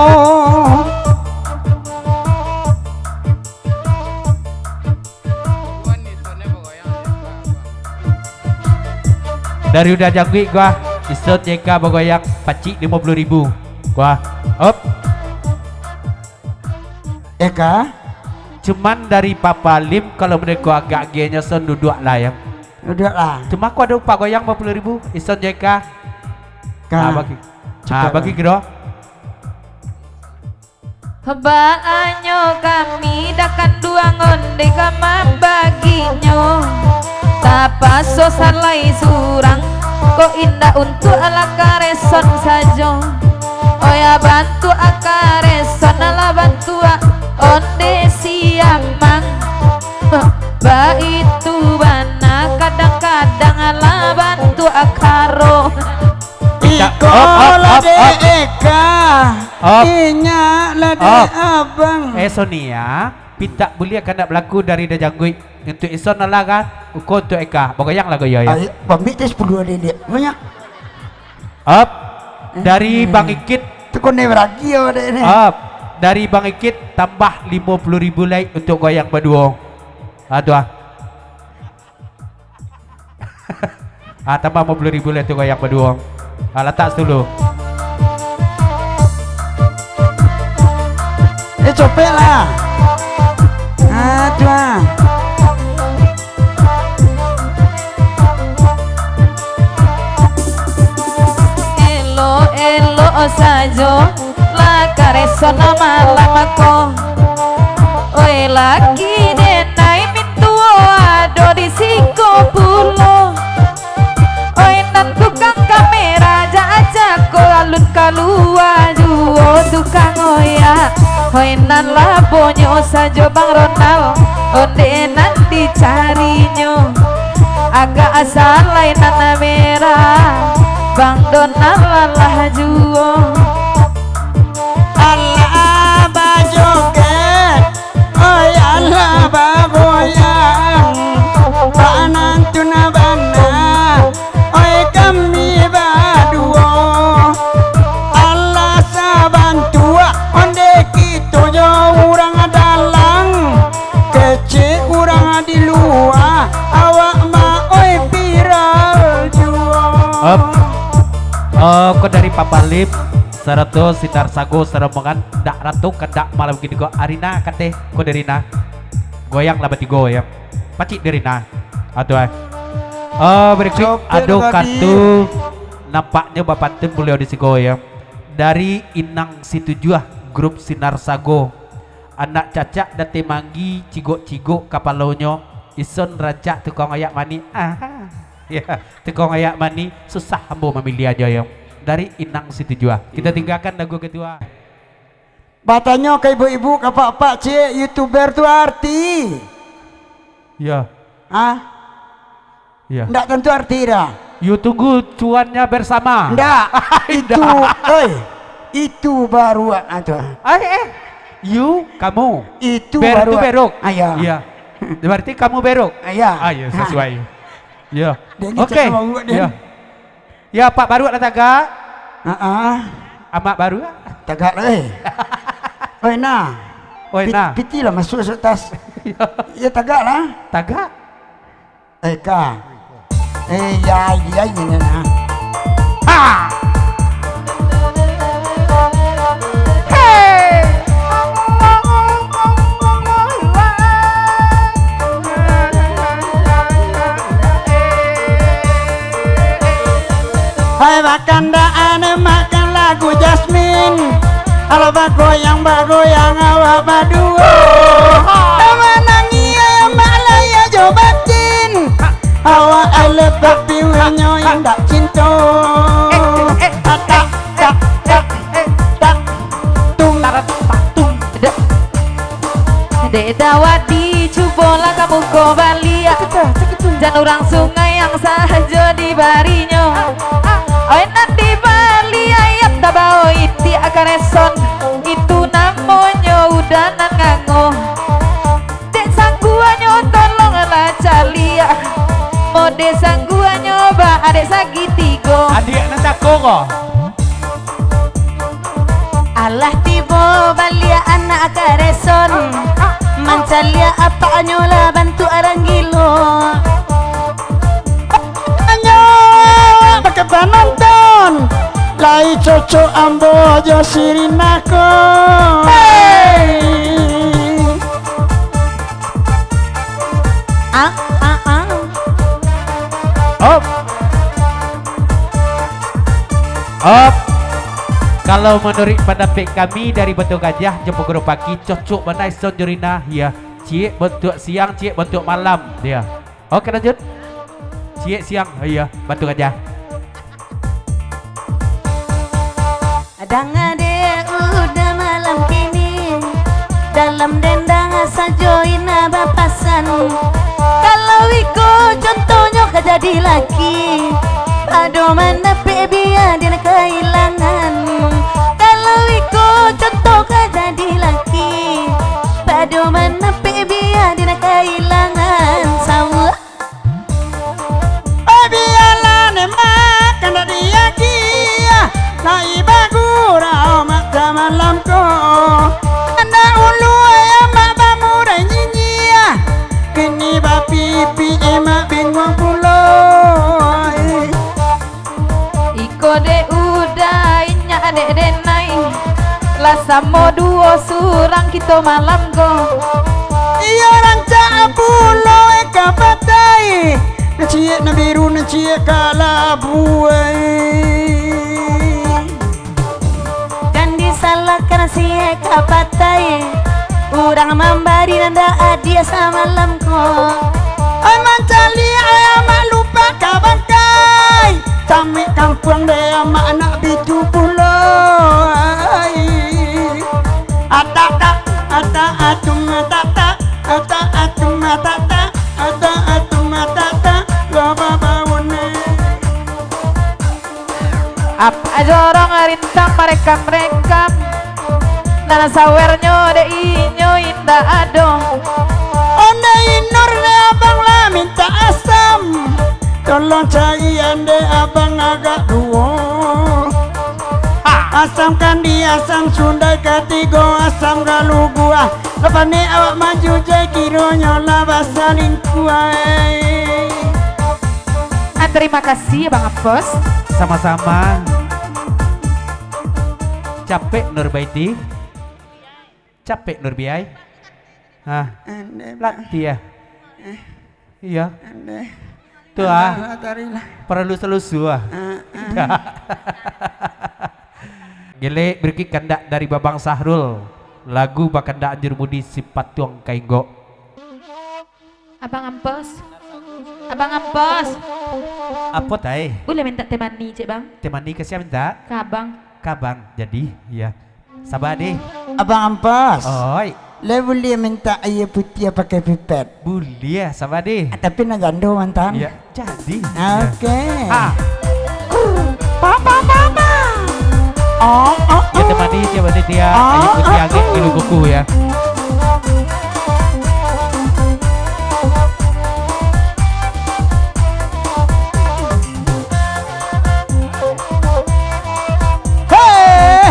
Dari Uda Jangguik gua, Ison J K bagoyang pacik limo puluah ribu. Gua, op. Eka? Cuman dari Papa Lim, kalau mereka agak genyo Son duduak lah, ya. Duduak lah. Cuma aku ada upah goyang limo puluah ribu, Ison J K. Ka. Ah, bagi. Cukup Ah, bagi lah. Kiro. Baanyo kami dak kanduang onde ka mambaginyo. Tapaso salai surang, kok indak untuak lah kareson sajo. Oya bantuak kareson, alah bantuak onde siamang. Baitu bana, kadang-kadang alah bantuak karo. Iko lah dek Eka, inyak lah dek abang. Eh, Sonia, pitak buliah kandak balaku dari Uda Jangguik. Untuk Ison alah kan, uko untuk Eka. Bagoyang lah goyo, ya. Ayo, pamik teh sapuluah dek dek. Banyak. Op. Dari Bang Ikit. Tu kone baragi awak dek ni. Op. Dari Bang Ikit tambah limo puluah ribu lai untuk goyang baduo. Ah, tu ah. Ah, tambah limo puluah ribu lah tu goyang baduo. Ah, latak situ dulu. Eh, copek lah. Ah, tu ah. Elok-elok sajo lah kareso nan malam ko. Oi, laki denai mintuo ado di siko pulo. Oi, nan tukang kamera, jak-jak ko alun kalua juo tukang oya. Oi, nan labonyo sajo Bang Ronald, onde nan dicarinyo. Agak salai nan merah, Bang Donald alah juo. Alah bajoget, oi alah bagoyang, bak nan tu nan bana, oi kami baduo. Alah sabantuak, onde kito jo urang dalam, kecek urang di lua, awak ma oi viral juo. Op. Oh, ko dari Papa Lim. Sarato Sinar Sago sarombongan, dak rato kandak malam kini ko. Arina, kateh ko Derina. Goyang lah batigo, yo. Pacik Derina. Atuh, eh. Oh, berikut Copet ado tadi. Kartu. Nampaknyo bapantun baliau di siko, yo. Dari Inang Situjuah, grup Sinar Sago. Anak cacak dan temanggi, cigok-cigok kapalonyo, ison rancak tukang ayak manih. Ah, ya, tukang ayak manih, susah ambo mamiliahnyo, yo. Dari Inang Situjuah. Kita tinggalkan lagu kedua. Batanyo ka ibu-ibu, ka pak-pak, ciek, youtuber tu arti? Ya. Hah? Iya. Ndak tantu arti dah. You tunggu cuannya bersama. Ndak. Itu, Ndak. Oi, itu baru, ah, tu. Ai, eh. You, kamu. Itu Ber tu baru. Beruk. Ah, iya. Iya. Berarti kamu beruk. Ah, iya. Ah, iya, ha. Sesuai. Iya. Dia ngecek Oke. Sama urut dia. Iya. Ya, Pak Baruk lah tagak. Ha ah. Amak Baruk. Tagak lah, eh. Oi, nah. Oi, Pit-, nah. Piti lah masuk, masuk tas. Iya. Ya, tagak lah. Tagak. Eh, ka. Eh, ya, ya, ya, ya, ya. Ha! Hei! Hai, makan dah, ane makan lagu Jasmine. Alah bagoyang-bagoyang awak baduo. Manangih amak lai jo batin. Awak alah bapiuanyo indak cinto. Tak, tak, tak, tak, tung. Dek Dawadi, cubolah kamu ko baliak. Jan urang Sungai yang sajo dibarinyo. Oi, nan dibali ayam tabao itiak kareson, itu namonyo uda nan ngango. Dek sangguanyo tolonglah caliak, mode sangguanyo ba adek sagitigo. Adiak nan cako ko. Alah tibo baliak anak kareson, mancaliak apaknyo lah bantuak urang gilo. Anyo baka panonton, lai cocok ambo jo si Rina ko. Hei! Ah, ah, ah. Op. Op. Kalau manuruik pandapek kami dari Batu Gajah, Jepun Guru Paki, cocok bana Ison jo Rina, ya. Ciek bantuak siang, ciek bantuak malam, ya. Oke, lanjut. Ciek siang, oh iya, Batu Gajah. Danga dek uda malam kini, dalam dendang sajo Ina bapasan. Kalau iko contohnyo ka jadi laki, pado mandapek bia den kailangan. Kalau iko contoh ka jadi laki, pado mandapek bia den kailangan. Sawa. Oi, bialah ne makan dari agia, lai bagurau mak ka malam ko. Anak ulu ai amak bamurai nyinyia, kini bapipi emak binguang pulo. Iko dek uda inyak dek denai, lah samo duo surang kito malam ko. Iyo rancak pulo ka patai, nan ciek nan biru, nan ciek kalabu ai. Jan disalahkan siek ka patai, urang mambari nan dak adia samalam ko. Ai mancaliak ai amak lupa ka bangkai, camik kampuang dek amak anak bitu pulo ai. Atak tak, atak atung, atak tak, atak atung, atak tak, atak atung, atak tak, lo babau ne. Apak jorong rintang marekam-rekam, nan sawernyo dek inyo indak ado. Ondeh Inur dek abang lah mintak asam, tolong carian dek abang agak duo. Asam kandi, asam sundai katigo, asam galuguah. Lepas ni awak maju je kironyo lah basalingkuah. Ah, terima kasih, Bang Apos. Sama-sama. Capek, Nurbaiti? Capek, Nurbiai? Hah? Andai, Pak. Latiah? Eh. Iya. Andai. Tu, ah. Andai, Pak, tarilah. Paralu salusu, ah. Ah, ah. Gelek beriki kandak dari Babang Sahrul. Lagu bakandak Anjur Budi, Si Patuang Kainggok. Abang Ampos. Abang Ampos. Apo, Tai? Buliah mintak teh manih, cek, Bang? Teh manih ka sia mintak? Ka Abang. Ka Abang. Jadi, iya. Saba, deh. Abang Ampos. Oi. Lai buliah mintak aia putiah pakai pipet? Buliah, saba, deh. Ah, tapi nan jando, mantan. Iya. Jadi. Oke. Ah. Papa, papa. Oh, oh, oh. Ya, temani dia, temani dia. Oh, ayo, oh, putiah angin, oh. Ngilu kuku, ya. Hei!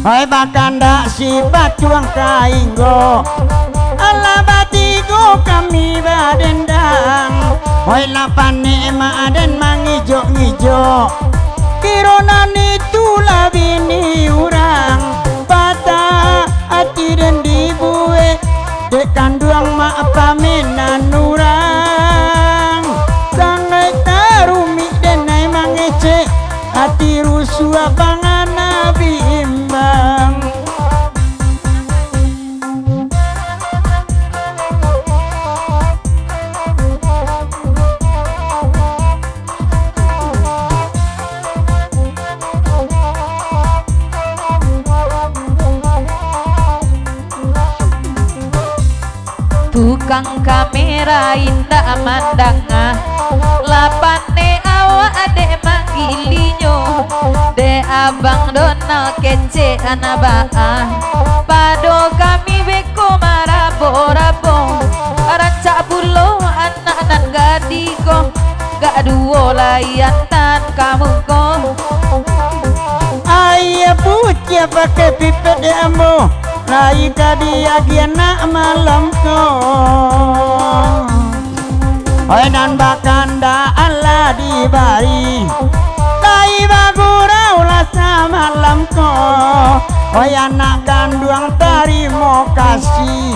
Oi, bakandak si Patuang Kainggok, alah batigo kami badendang. Oi, lah panek mak den mangijok-ngijok, kiro nan itulah bini urang. Patah ati den dibuek dek kanduang mak pamenan urang. Sangaik tarumik den ai mangecek, ati rusuah pangana bimbang. Tukang kamera indak mandanga, lah panek awak dek manggilinyo, dek abang Donald kecek anak baa. Pado kami beko marabo-rabo, rancak pulo anak nan gadih ko, gak duo lai antan ka muko. Aia putiah pakai pipet dek ambo, lai ka diagiah nak malam ko. Oi, nan bakandak alah dibari, lai bagurau lah samalam ko. Oi, anak kanduang, tarimo kasih,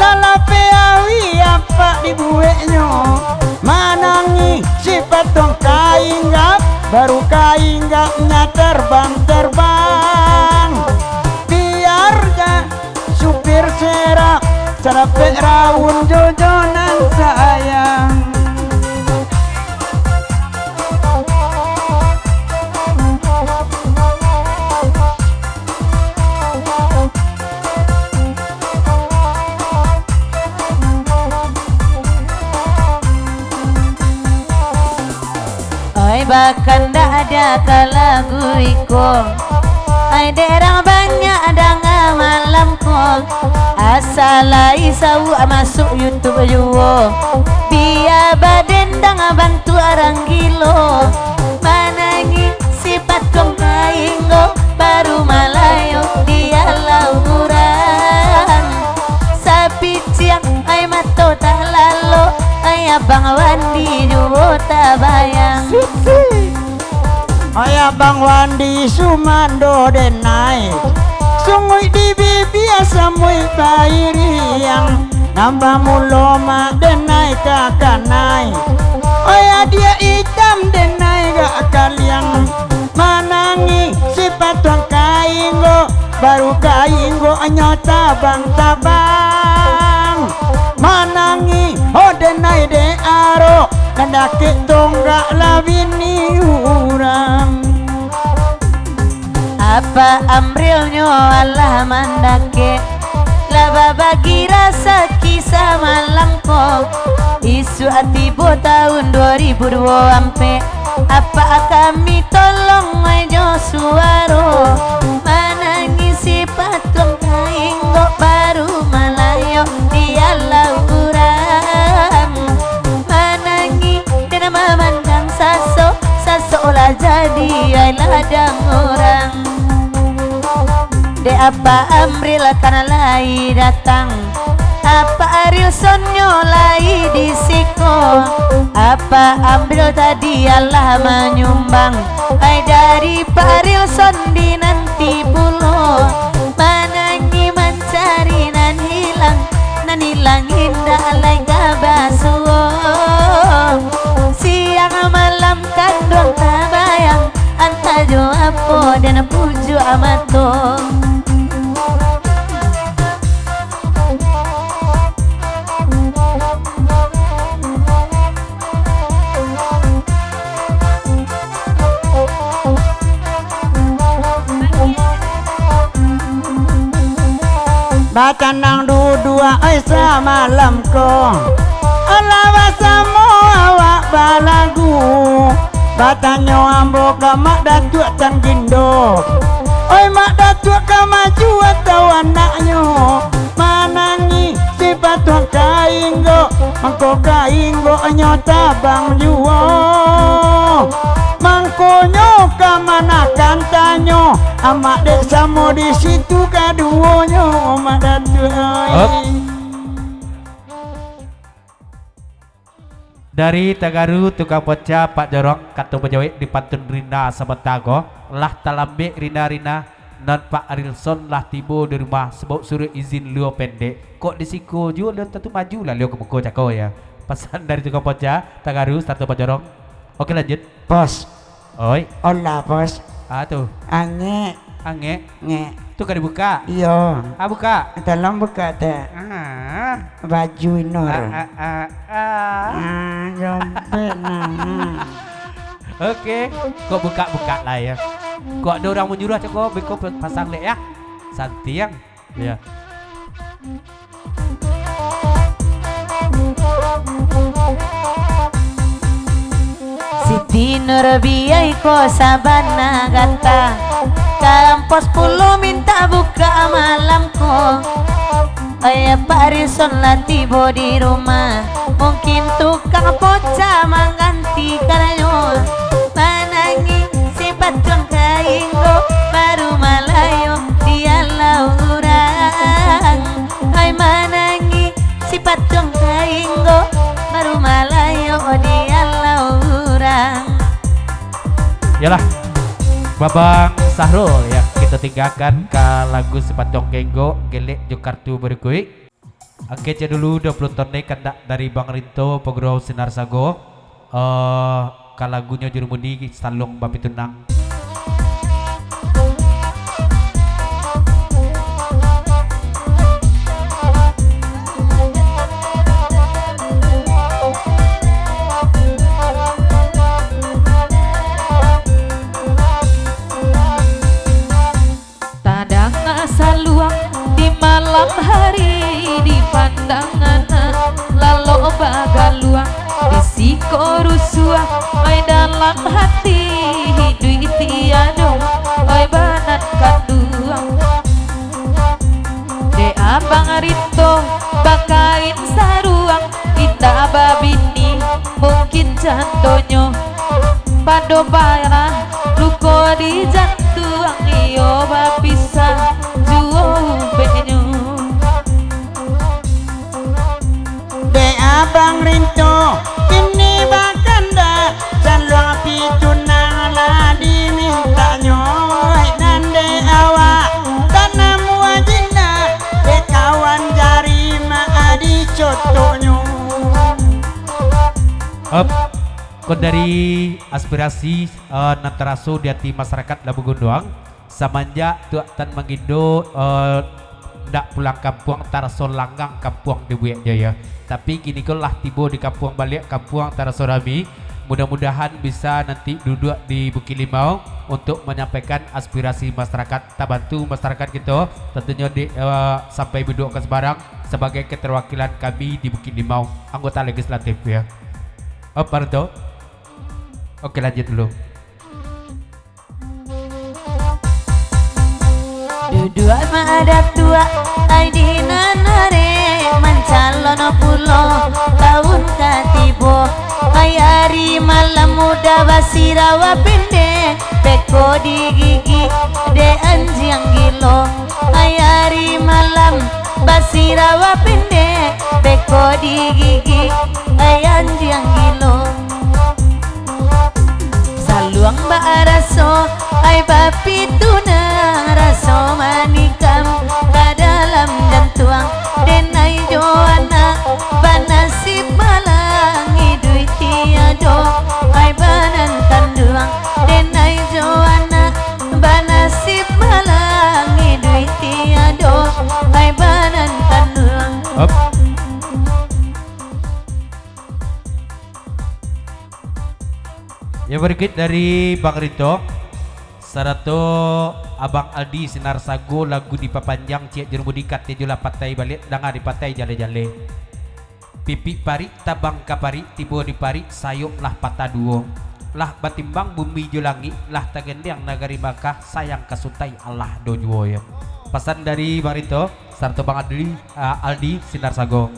lah lapeh awi apak dibueknyo. Manangih si Patuang Kainggok, baru kainggoknyo terbang-terbang. Biar ja supir serak, sarapek raun jojo nan sayang. Oi, bakandak aja ka lagu iko. Ai, dek rang banyak danga malam ko. Asa lai sauak masuk YouTube juo. Bia badendang bantuak rang gilo. Manangih si Patuang Kainggok, baru malayo di alau urang. Sapiciang ai mato talalo, ai Abang Wandi juo tabayang. Ai Abang Wandi sumando den ai, sunguik di bibia samuik bairiang. Nan bamulo mak den ai ka kanai, oi adiak itam den ai gak kaliang. Manangih si Patuang Kainggok, baru kainggoknyo tabang-tabang. Manangih ho den ai dek arok, nan dakek tonggak lah bini urang. Apak Amrilnyo alah mandakek, lah babagi rasaki samalam ko. Isuak tibo taun duo ribu duo ampek, apak kami tolong ai jo suaro. Manangih si Patuang Kainggok, baru malayo di alau urang. Manangih den mamandang sasok, sasok lah jadi ai ladang urang. Dek apak Amril kan lai datang, Apak Rilsonnyo lai di siko. Apak Ambil tadi alah manyumbang. Ai dari Pak Rilson dinanti pulo. Manangih mancari nan hilang. Nan hilang indak lai ka basuo. Siang malam kanduang tabayang. Antah jo apo den pujuak mato. Bacanang duduak ai samalam ko. Alah basamo awak balagu. Batanyo ambo ka Mak Datuak Canggindo. Oi Mak Datuak ka maju atau anaknyo? Manangih si Patuang Kainggo, mangko kainggoknyo tabang juo. Mangkonyo ka manakan tanyo, amak dek samo di situ kaduonyo, Mak Datuak. Op. Dari Tagaru, tukang poca, Pak Jorong, kato bajawek di pantun Rina sabanta ko, lah talambek Rina-Rina, nan Pak Rilson lah tibo di rumah, sabab suruik izin luo pendek. Kok di siko juo, liau tantu maju lah liau ka muko cako, ya. Pasan dari tukang poca, Tagaru, sarato Pak Jorong. Oke, lanjut. Pos. Oi. Olah, Pos. Ah, tu. Angek. Angek. Ngek. Tu ka dibukak? Iyo. Ah, bukak. Tolong bukak, Tek. Ah. Baju Inur. Ah, ah, ah, ah. Ah, jompek nah. Oke. Kok bukak-bukak lah, ya. Kok ado urang manyuruah, cako beko pasang lek, ya. Santiang. Ya. Siti Nurbiah ko sabana gata, kalampos pulo mintak bukak malam ko. Oi, Pak Rilson lah tibo di rumah, mungkin tukang poca mangganti karajo. Manangih si Patuang Kainggo, baru malayo dialah urang. Hai manangih si Patuang Kainggo, baru malayo dialah urang. Yalah, Babang Sahrul, ya, kita tinggalkan ka lagu si Patuang Kainggo, gelek jo kartu barikuik. Oke, cek dulu duo puluah ton dek kandak dari Bang Rinto, Pegurau Sinar Sago. Eh, ka lagunyo Jurumudi, Saluang Bapitunang. Tadanga saluang di malam hari, di pandangan lalok bagaluang, di siko rusuah, oi dalam hati, hiduik tiado, oi banan kanduang. Dek abang Rinto bakain saruang, indak babini, mungkin catonyo pado parah, luko di jantuang, iyo bapisah juo ubeknyo. Dek abang Rinto kini bakandak, Saluang Bapitunang lah dimintaknyo. Nan dek awak tanam wajinah, dek kawan jari mak dicotoknyo. Up. Kok dari aspirasi, eh, nan taraso di ati masyarakat Labuah Gonduang, samanjak Tuak Tan Mangindo, eh, ndak pulang kampuang, taraso langang kampuang dibueknyo, yo. Tapi kini ko lah tibo di kampuang baliak, kampuang taraso rami. Mudah-mudahan bisa nanti duduak di Bukik Limau untuk manyampaikan aspirasi masyarakat, tabantu masyarakat kito, tantunyo di, eh, sampai baduduak ka sabarang sabagai keterwakilan kami di Bukik Limau, anggota legislatif, yo. Oh, pardon. Oke, lanjut dulu. Duduak mak datuak, ai di nan arek, mancalon pulo, taun ka tibo. Ai ari malam muda basirawa pendek, beko digigik dek anjiang gilo. Ai ari malam Basirawa pendek, beko di gigi, ai anjiang gilo. Saluang bak raso, ai bapituna, raso manikam ka dalam jantuang. Denai jo anak, banasib malang, iduik tiado, ai banan kanduang. Denai jo anak, banasib malang, iduik tiado, ai banan kanduang. Up. Yang berikut dari Bang Rito sarato Abang Aldi Sinar Sago, lagu dipapanjang ciek jurumudi, kato jo lah patai baliak, danga di patai jaleh-jaleh. Pipik parik tabang ka parik, tibo di parik sayok lah patah duo. Lah batimbang bumi jo langik, lah tagendiang nagari Makkah, sayang ka sutai alah do juo yo. Pasan dari Bang Rito sarato Bang Adli, ah, Aldi Sinar Sago.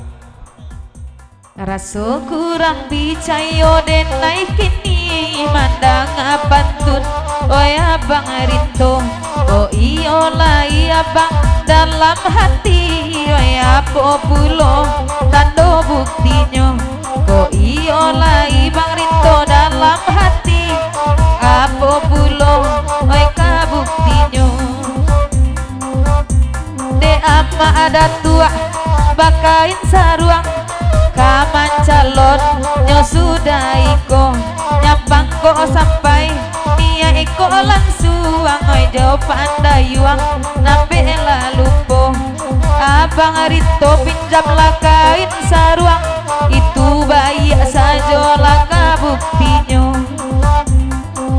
Raso kurang picayo denai kini mandanga pantun, oi Abang Rinto. Kok iyo lai Abang dalam hati, oi apo pulo tando buktinyo? Kok iyo lai Bang Rinto dalam hati, apo pulo, oi ka buktinyo? Dek amak datuak bakain saruang, ka mancalon nyo sudah iko, nyampang ko sampai, niaik ko langsuang, oi jo pandayuang, nambek lah lupo. Abang Rito pinjamlah kain saruang, itu baiak sajolah ka buktinyo.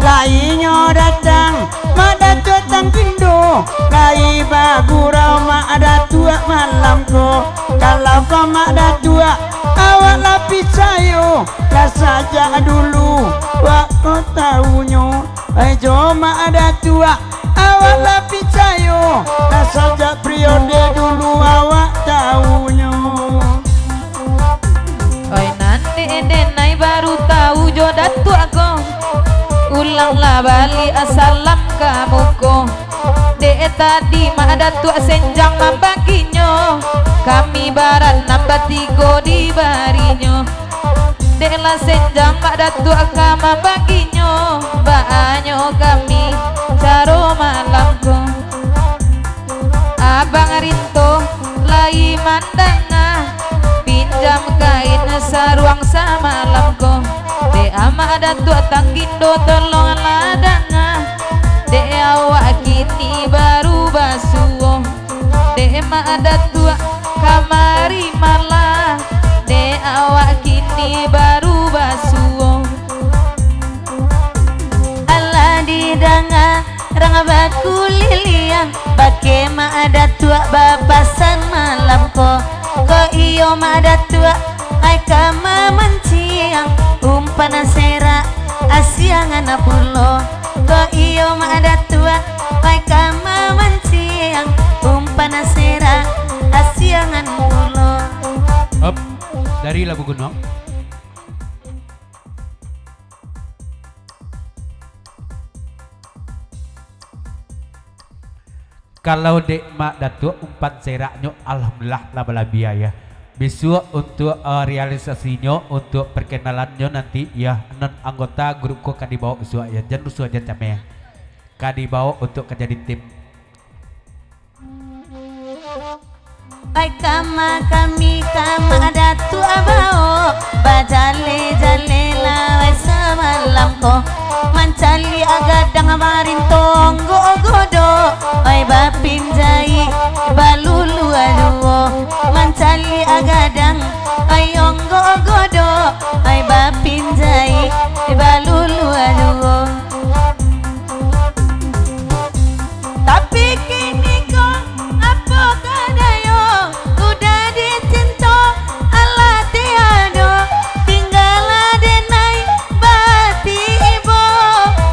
Lainyo datang Mak Datuak Tangkindo, lai bagurau Mak Datuak malam ko. Kalau ko Mak Datuak, awak lah picayo, lah sajak dulu wak ko taunyo. Ai jo Mak Datuak, awak lah picayo, lah sajak periode dulu awak taunyo. Oi nan dek denai baru tau jo Datuak ko, ulanglah baliak salam ka muko. Dek tadi Mak Datuak senjang mambaginyo, kami baranam batigo dibarinyo. Dek lah senjang Mak Datuak ka mambaginyo, baanyo kami caro malam ko. Abang Rinto lai mandanga, pinjam kain saruang samalam ko. Dek amak Datuak Tangkindo tolonglah danga, dek awak kini baru basuo. Dek Mak Datuak kamari malah, dek awak kini baru basuo. Alah didanga rang bakuliliang, bakeh Mak Datuak bapasan malam ko. Ko iyo Mak Datuak, ai ka mamanciang, umpan serak, asiangan pulo. Ko iyo Mak Datuak, ai ka mamanciang, umpan serak, asiangan pulo. Up, dari Labu Gunung. Kalau dek Mak Datuak umpan seraknyo, alhamdulillah lah balabiah, ya. Bisuak untuk, eh, realisasinyo, untuk perkenalannyo nanti, ya, nan anggota grup ko ka dibaok bisuak, ya. Jan rusuah, jan cameh. Ka dibaok untuk ka jadi tim. Ai kama kami ka Mak Datuak baok, bajaleh-jaleh lah wai samalam ko. Mancaliak gadang barinto onggok godok, ai bapinjai baluluah juo. Mancaliak gadang, ai onggok godok, ai bapinjai baluluah juo. Tapi kini ko, apo ka dayo, udah dicinto, alah tiado. Tinggalah denai batibo,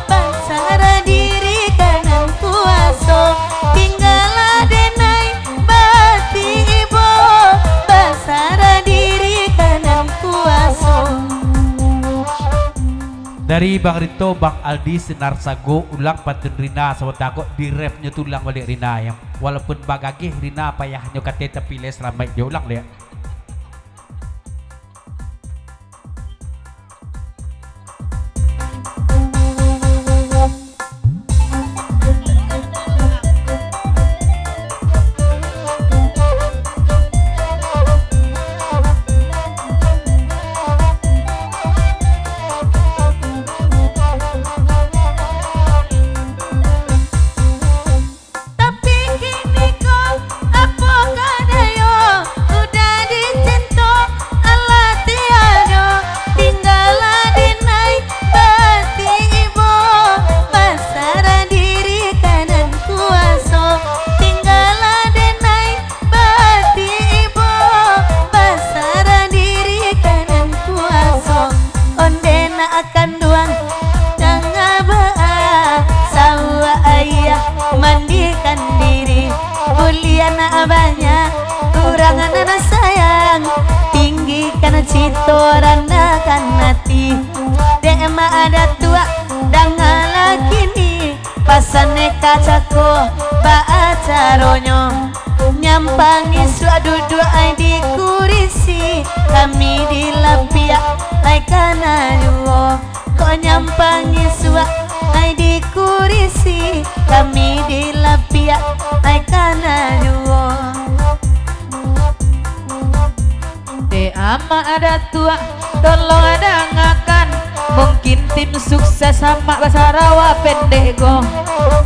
basarah diri ka Nan Kuaso. Tinggalah denai batibo, basarah Dari Bang Rito, Bang Aldi, Sinar Sago, ulang pantun Rina, sabanta ko di-ref-nyo tu ulang baliak Rina, yo. Walaupun bagageh Rina, payahnyo kato tapi lai salamaik jo, ulang baliak. Tapi kini ko, apo ka dayo, udah dicinto, alah tiado. Tinggalah denai batibo, basarah diri ka nan kuaso. Tinggalah denai batibo, basarah diri ka nan kuaso. Onde nak kanduang, tangah baa, sauak ayah mandikan diri. Buliah nak banyak, urang nan sayang, tinggikan cito, randahkan ati. Dek mak datuak, dangalah kini, pasan ka cako, baa caronyo. Nyampang isuak duduak ai di kurisi, kami di lapiak ai kana juo. Kok nyampang isuak ai di kurisi, kami di lapiak ai kana juo. Dek amak datuak, tolong dangakan. Mungkin tim sukses amak basarawa pendek ko.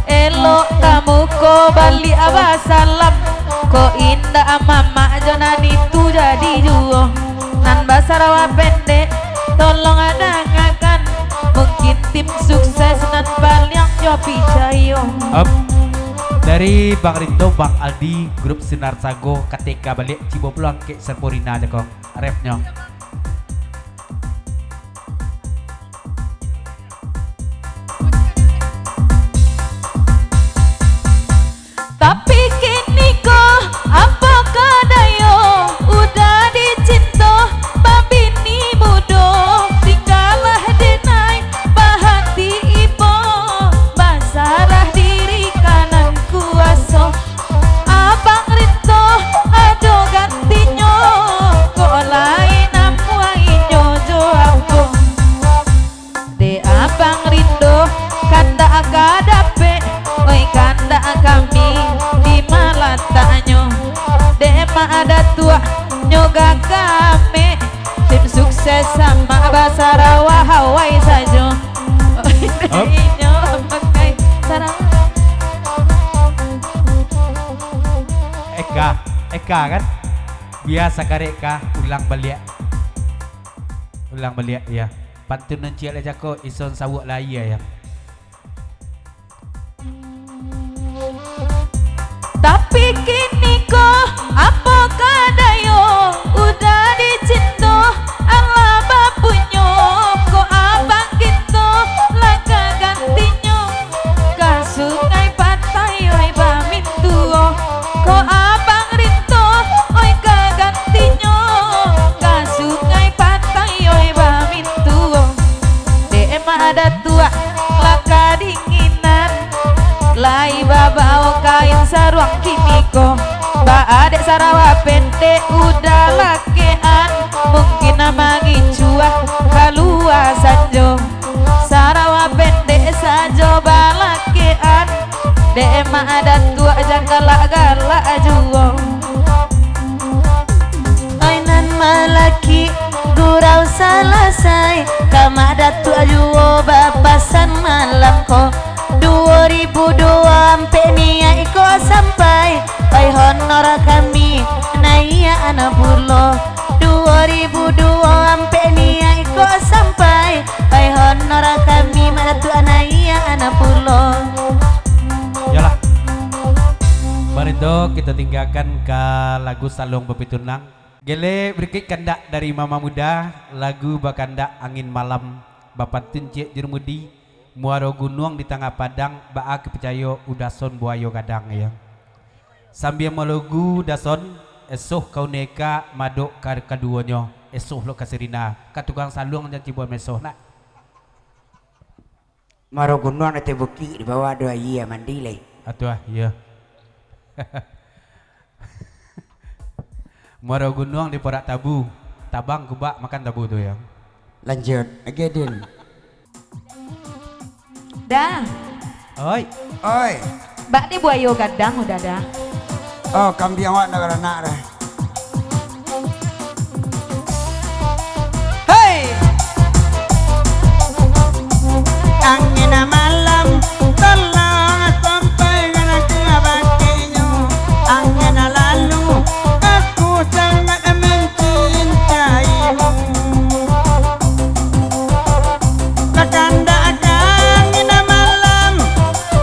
Elok ka muko baliak basalam. Kok indak mamak jo nan itu jadi juo. Nan basarawa pendek, tolong dangakan. Mungkin tim sukses nan paliang jo picayo. Up. Dari Bang Rito, Bang Aldi, grup Sinar Sago, kateka baliak, cibo pulang kek Serpurina dek ko. Refnyo. Tapi kini ko, apo ka dayo, udah dicinto, babini mudo, tinggalah denai, bahati ibo, basarah diri ka nan kuaso. Abang Rito ado gantinyo, kok lai namuah inyo jo ambo. Dek Abang Rito, kandak ka dapek, oi kandak kami di malataknyo. Dek Mak Datuak nyo gagah amek, tim sukses amak basarawa awai sajo. Hop. Inyo pakai sarawa. Eka, Eka kan? Biasa karek Eka, ulang baliak. Ulang baliak, ya. Pantun nan ciek lah cako, ison sawuk lah aia, ya. Tapi kini ko, apo ka dayo, udah dicinto, alah bapunyo, kok abang kito, lah ka gantinyo, ka Sungai Patai, oi bamintuo, kok abang Rito, oi ka gantinyo, ka Sungai Patai, oi bamintuo. Dek Mak Datuak lah kadinginan, lai babao kain saruang kini ko. Baa dek sarawa pendek udah lakekan, mungkin mangicuah kalua sanjo. Sarawa pendek sajo balakekan, dek Mak Datuak jan galak-galak juo. Ai nan malaki gurau salasai, ka Mak Datuak juo bapasan malam ko. Duo ribu duo ampek niaik ko sampai, pai honor kami naiak anak pulo. Duo ribu duo ampek niaik ko sampai, pai honor kami Mak Datuak naiak anak pulo. Yolah. Barito, kito tinggakan ka lagu Saluang Bapitunang. Gele berikut kandak dari Mama Muda, lagu bakandak Angin Malam, bapantun Ciek Jurumudi, Muaro Gunuang di Tangah Padang, baa ka picayo udah son buayo gadang, ya. Sambia malogu dason, esoh ka uneka madok ka kaduonyo, esoh lo ka sirina, ka tukang saluang jan cibo mesoh nak. Muaro gunuang di ateh bukik, di bawah ado aia, mandi lai. Atuah, iyo. Muaro gunuang di Parak Tabu, tabang kubak makan tabu tu, yo. Lanjut, Agedin. Dah. Oi. Oi. Bak di buayo gadang udah dah. Oh, kambiang awak nak baranak dah. Hei! Angin malam, tolong sampai ka bakeh nyo. Angin lalu, aku sangat mencintaimu. Bakandak ka angin malam,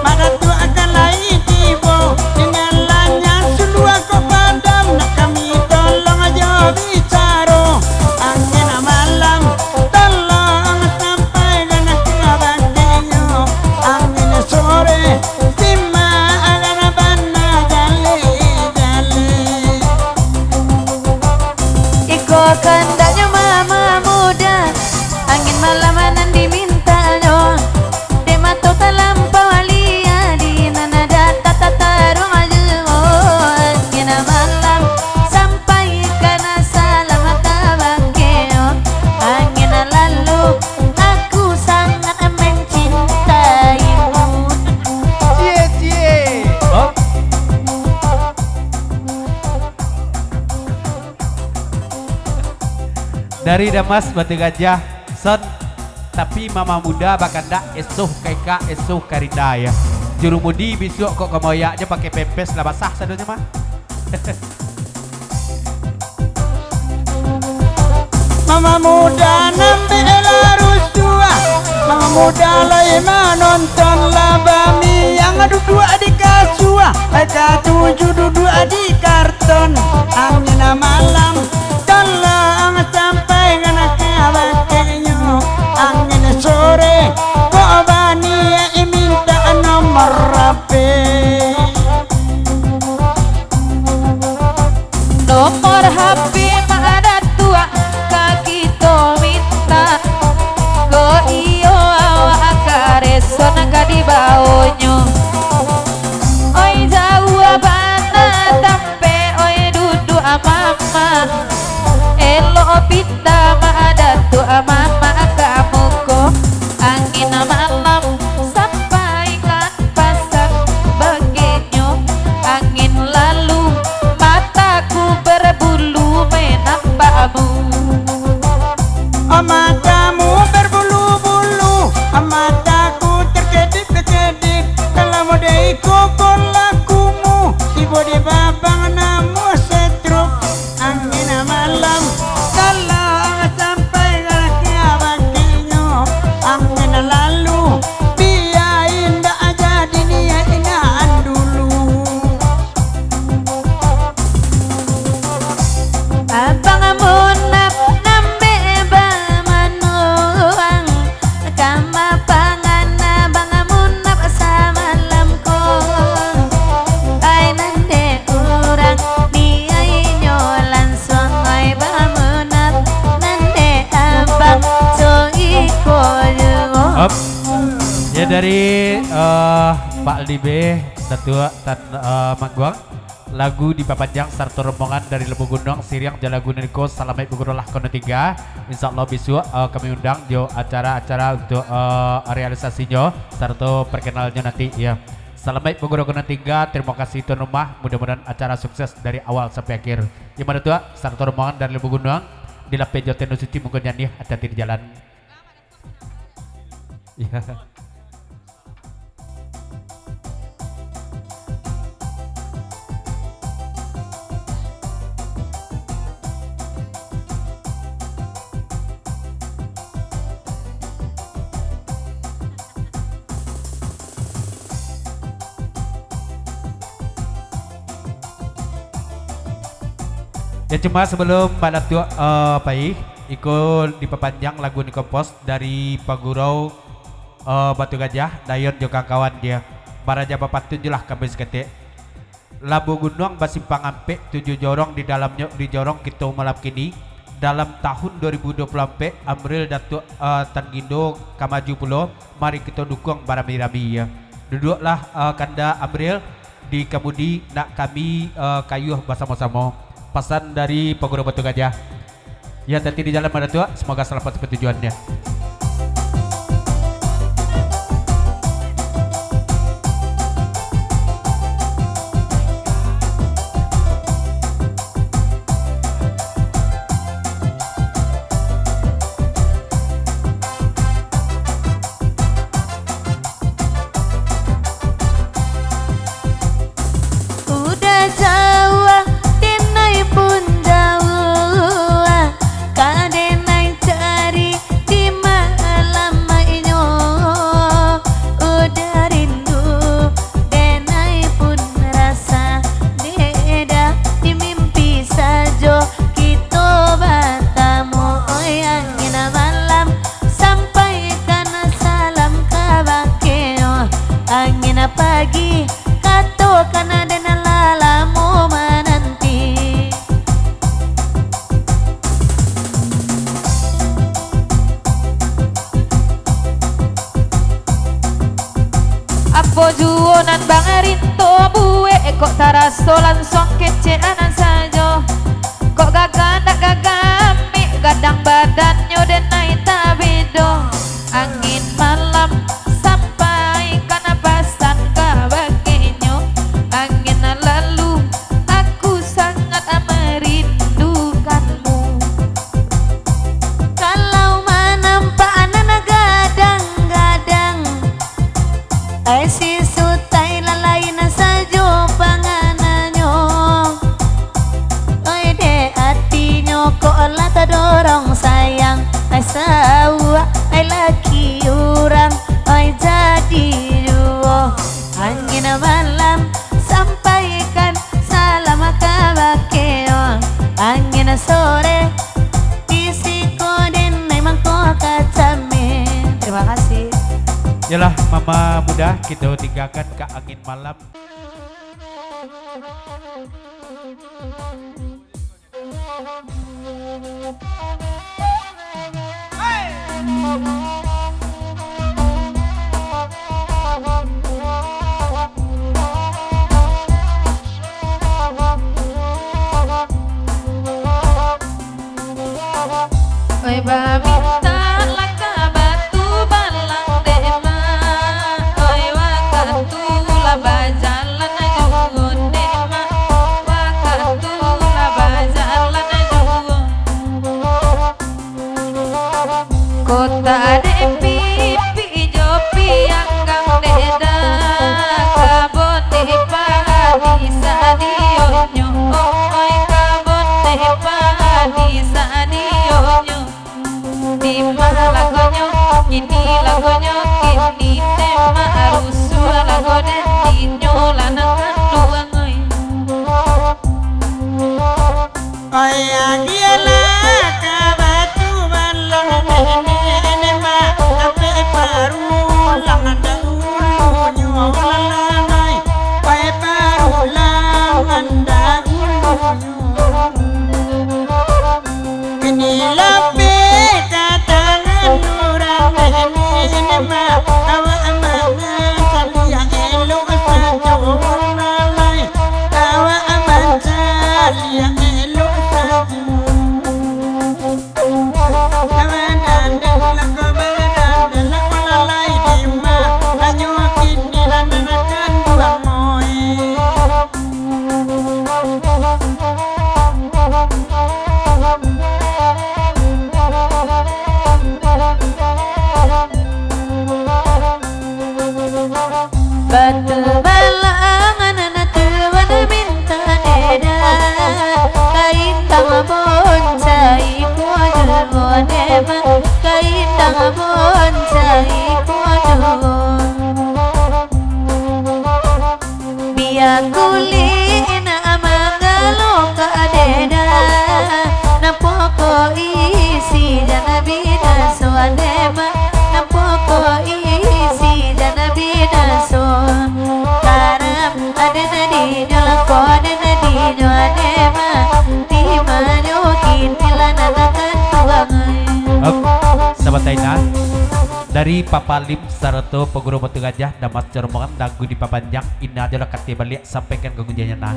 madatuak ka lai tibo, tinggalanyo suluah ko padam, nak kami tolong jo bicaro. Angin malam, tolong sampai ka bakeh nyo. Angin sore, simak bana jaleh-jaleh. Iko kandaknyo mama muda, angin malam nan dimintanyo. Dek mato talampau alia, di nan ado tataruang juo. Angin malam sampai ka salam ka bakeh nyo. Angin lalu, aku sangat mencintaimu. Cie, cie. Oh. Dari Damas Batu Gajah, Son, tapi mama muda bakandak esoh ka ikak, esoh ka rinda, yo. Jurumudi bisuak kok ka moyak jo pakai pempes lah basah sadonyo mah. Mama muda nambek lah rusuah, mama muda lai manonton lah bamiang duduak di kasua, lai katuju duduak di karton. Angin malam, tolong sampai ka bakeh nyo. Angin sore, kok baniaik mintak nomor H P. Nomor H P Mak Datuak ka kito mintak, kok iyo awak ka reson ka dibaonyo. Oi, jauah bana tampek, oi, duduak mama. Elok pindah Mak Datuak mama ka muko. Angin malam sampai ka pasan, bagenyo angin lalu, mataku berbulu menampak mu. Matamu berbulu-bulu, mataku terkedip-kedip. Kalau mode iko ko lakumu, ibo di babang namo setruk. Angin malam, tolong sampai ka bakeh nyo. Angin lalu, bia indak jadi niaik nan dulu. Abang Munaf nambek bamanuang, kama pangan Abang Munaf samalam ko. Ai nan dek urang, niaiknyo lansuang, ai Bang Munaf, nan dek abang, so iko juo. Op. Ya, dari, eh, Pak Libe, Datuak Tan, eh, Mangguang. Lagu dipapanjang sarato rombongan dari Lubuak Gunuang, siriang jo lagu nan iko, Salamaik Bagunolah Kono Tingga. Insya Allah bisuak, eh, kami undang jo acara-acara untuk, eh, realisasinyo sarato perkenalnyo nanti, ya. Salamaik Bagunolah Kono Tingga, terima kasih tuan rumah, mudah-mudahan acara sukses dari awal sampai akhir. Yo, Datuak, sarato rombongan dari Lubuak Gunuang, dilapeh jo tendo suci, muko janiah, hati-hati di jalan. Ya. Ya, cuma sebelum Pak Datuak, eh, pai, iko dipapanjang lagu niko, Pos, dari Pagurau, eh, Batu Gajah, Dayon jo kawan-kawan dia. Baraja bapantun juo lah kami saketek. Labuah Gunuang basimpang ampek, tujuah jorong di dalamnyo, di jorong kito malam kini. Dalam tahun dua ribu dua puluh ampek, Amril Datuak, eh, Tan Gindo ka maju pulo. Mari kito dukuang barami-rami, yo. Duduaklah, eh, kanda Amril di kamudi, nak kami, eh, kayuah basamo-samo. Pasan dari Paguru Batu Gajah. Yo, hati-hati di jalan, Datuak. Semoga selamat sampai tujuan, yo. Udah jauah, denai pun jauah, ka denai cari di malam inyo. Udah rindu, denai pun rasa, dek dah di mimpi sajo kito batamu. Oi angin malam, sampaikan salam kabake nyo. Angin pagi, katokan den lah lamo mananti. Apo juo nan Bang Rinto buek, kok taraso lansuang kecek anan sajo. Kok gagah ndak gagah amek, gadang badannyo denai tabedo. Angin malam, sampaikan pasan kabake nyo. Angin lalu, aku sangat merindukanmu. Kalau manampak nan gadang-gadang, ai si Sutai lah lain sajo pangananyo. Oi dek, atinyo kok lah tadorong sayang, ai sauak, ai laki urang, oi jadi juo. Angin malam, sampaikan salam kabake nyo. Angin sore, di siko denai mangko ka camin. Terima kasih. Yolah, Mama Muda, kito tinggakan ka angin malam. Oi, bamintak lah ka Batu Balang dek, Mak. Oi, wakatu lah bajalan juo dek, Mak. Wakatu lah bajalan juo. Kota dek pipik jo pianggang dek dah. Kabon dek padi sadionyo. Oi, kabon dek padi sadionyo. Di ma lagonyo, kini lagonyo, kini dek Mak rusuah lago dek inyo lah nan kanduang, oi. Oi, agiahlah ka Batu Balang, nenek-nenek Mak, ampek parulang dahulunyo, lalai, oi, parulang dahulunyo. Kini lapeh ka tangan urang, nenek-nenek Mak, awak mancaliak elok sajo, lalai, awak mancaliak elok sajo. Badan dek lako, badan dek lako, lalai dima, hanyo kini lah nan kanduang, oi. Batu Balang nan tuan mintak dek dah, ka Indang Boncai ko juo dek, Mak, ka Indang Boncai ko juo. Bia kulik nak manggalo ka dek dah, nan pokok isi jan binaso dek, Mak, nan pokok isi jan binaso. Karam aden dinyo, lako aden dinyo, dek Mak, di ma nyo kini lah nan Pataina dari Papa Lim sarato Paguru Batu Gajah, Damas jo rombongan, lagu dipapanjang, ina jolah katik baliak, sampaikan ka gunjiangnyo nah.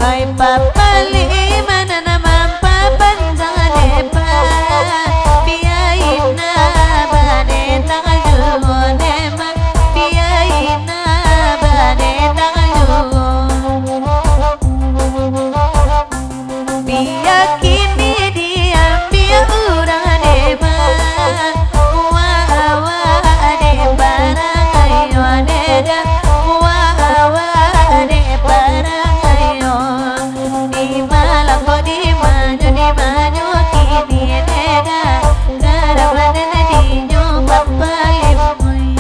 Ai papalima nan mampapanjang deba, biaina badetang juo dema, biaina badetang juo. Bia kini diambiak urang dema, muwa awak dek parangai yo deda, muwa awak dek parangai yo. Dima lako, dima nyo, dima nyo kini deda, karamanan dinyo papalimoi.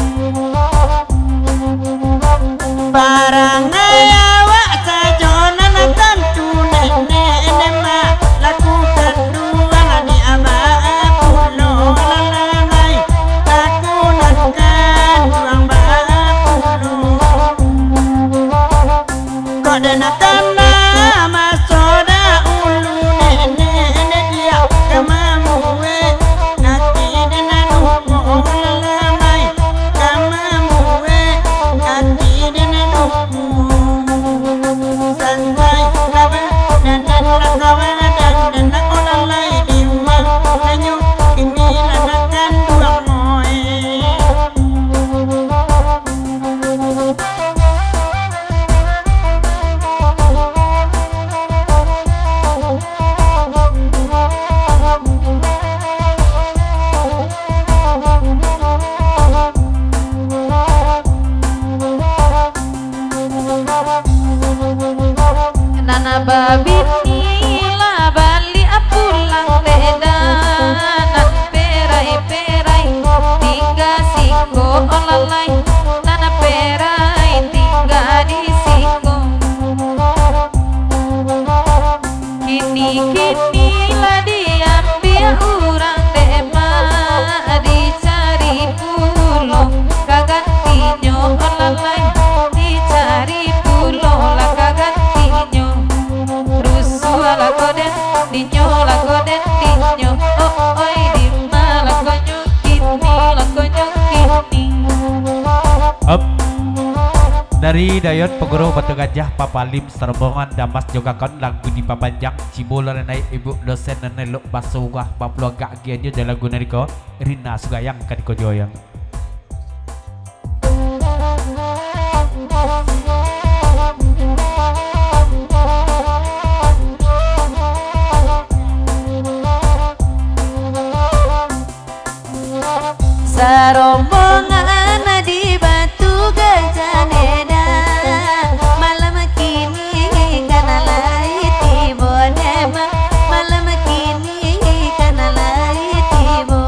Parangai awak sajo nan tantu nenek dema, lakukan duang di abah pulo lalamai, lakukan duang bapulo. Kok den kana maso dahulu nenek diak ka mamuek, ati den luko lalamai ka mamuek, ati den luko. Santai, sabar, dan, dan, dan, sabar, dan, dan, dan, olalai di rumah, nanyo, inilah makan duang moe. Nan babini lah baliak pulang dek, nan perai-perai tingga siko, olalai, nan perai tingga di siko. Kini-kini lah diambiak urang dek, mak, dicari pulo ka gantinyo, olalai, dicari pulo lah ka gantinyo. Rusuah lah ko den dinyo, lah ko den dinyo, oh, oi, dima lah ko nyo kini, lah ko nyo kini. Up. Dari Dayon Paguru Batu Gajah, Papa Lim sarombongan, Damas jo kawan, lagu dipapanjang, cibo lah naiak ibu dosen nan elok basurah, bapulo agak agiah jo lagu nan iko, Rina Sugayang ka dikojoyang. Sarombongan di Batu Gajah deda, malam kini kan lai tibo dema, malam kini kan lai tibo.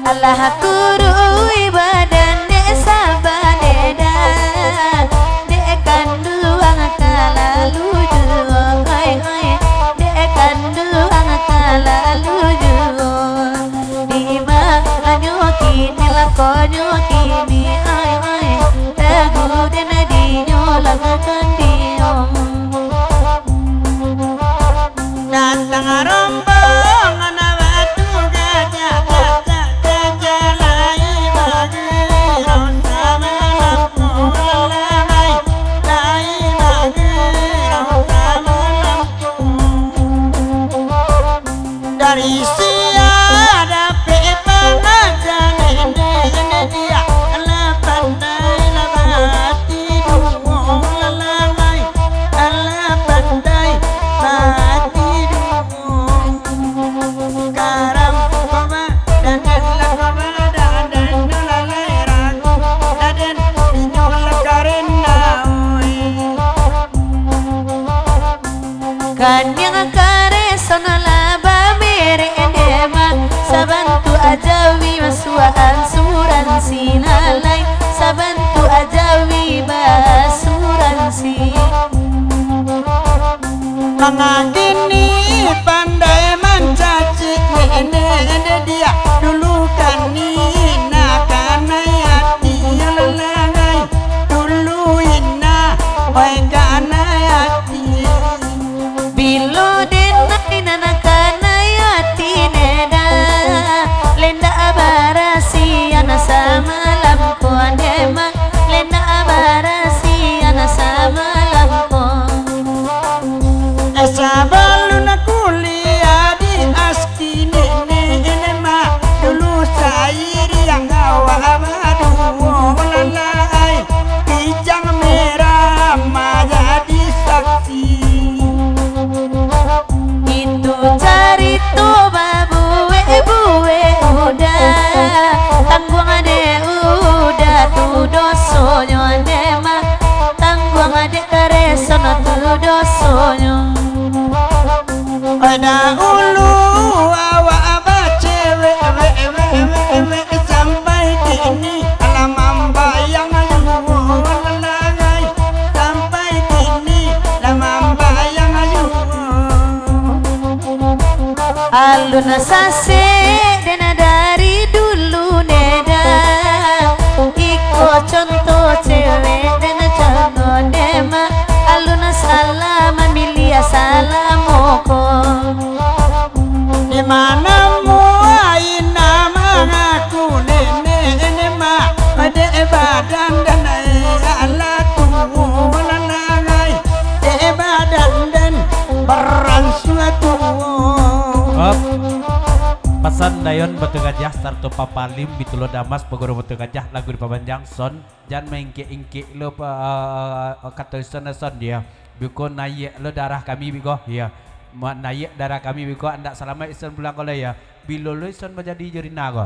Alah kuruih badan dek saban deda, dek kanduang talalu juo, oi, oi, dek kanduang talalu juo. Dima nyo kini, lah ko nyo kini, oi, oi, lagu den dinyo lah ka gantian. Datang rombongan Batu Gajah, ja-, ja-, ja-, lai bagiro samalam ko, lai, lai bagiro samalam ko. Dari sia dapek pangajaran, nenek diak lah pandai, lah bahati duo, lah lamai, lah pandai bahati duo. Karam koba, dandan lah koba, dandan lah lalai ragu, dandan inyo lah karena, oi. Kaniang kareso nan lah bamerek dema, sabantuak jawi masuak asuransi nan lai, sabantuak jawi baasuransi. Mangakini pandai mancacik, nenek diak dulu Alun sasek den dari dulu neda. Iko contoh cewek den contoh dema. Alun salah mamiliah salah moko. Di mana muai na mangaku nenek nemak, dek badan den alah tuo lalangai, dek badan den baransua tuo. Op. Pasan Dayon Batu Gajah sarato Papalim Bitulo Damas Paguru Batu Gajah lagu dipabanjang son. Jan maingkek-ingkek lo pa, kato ison ison dia. Biko naiak lo darah kami biko, ya. Ma-, naiak darah kami biko, andak salamaik ison pulang ko lo, ya. Bilo lo ison manjadi jo Rina ko.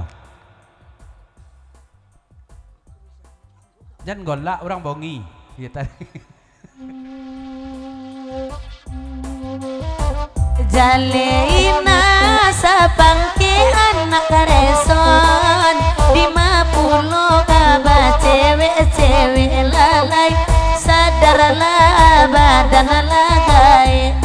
Jan golak urang bongi. Ya, tadi. Jaleh ina sapangkek anak kareson, dima pulo ka bacewek-cewek lalai, sadarlah badan lah gaek.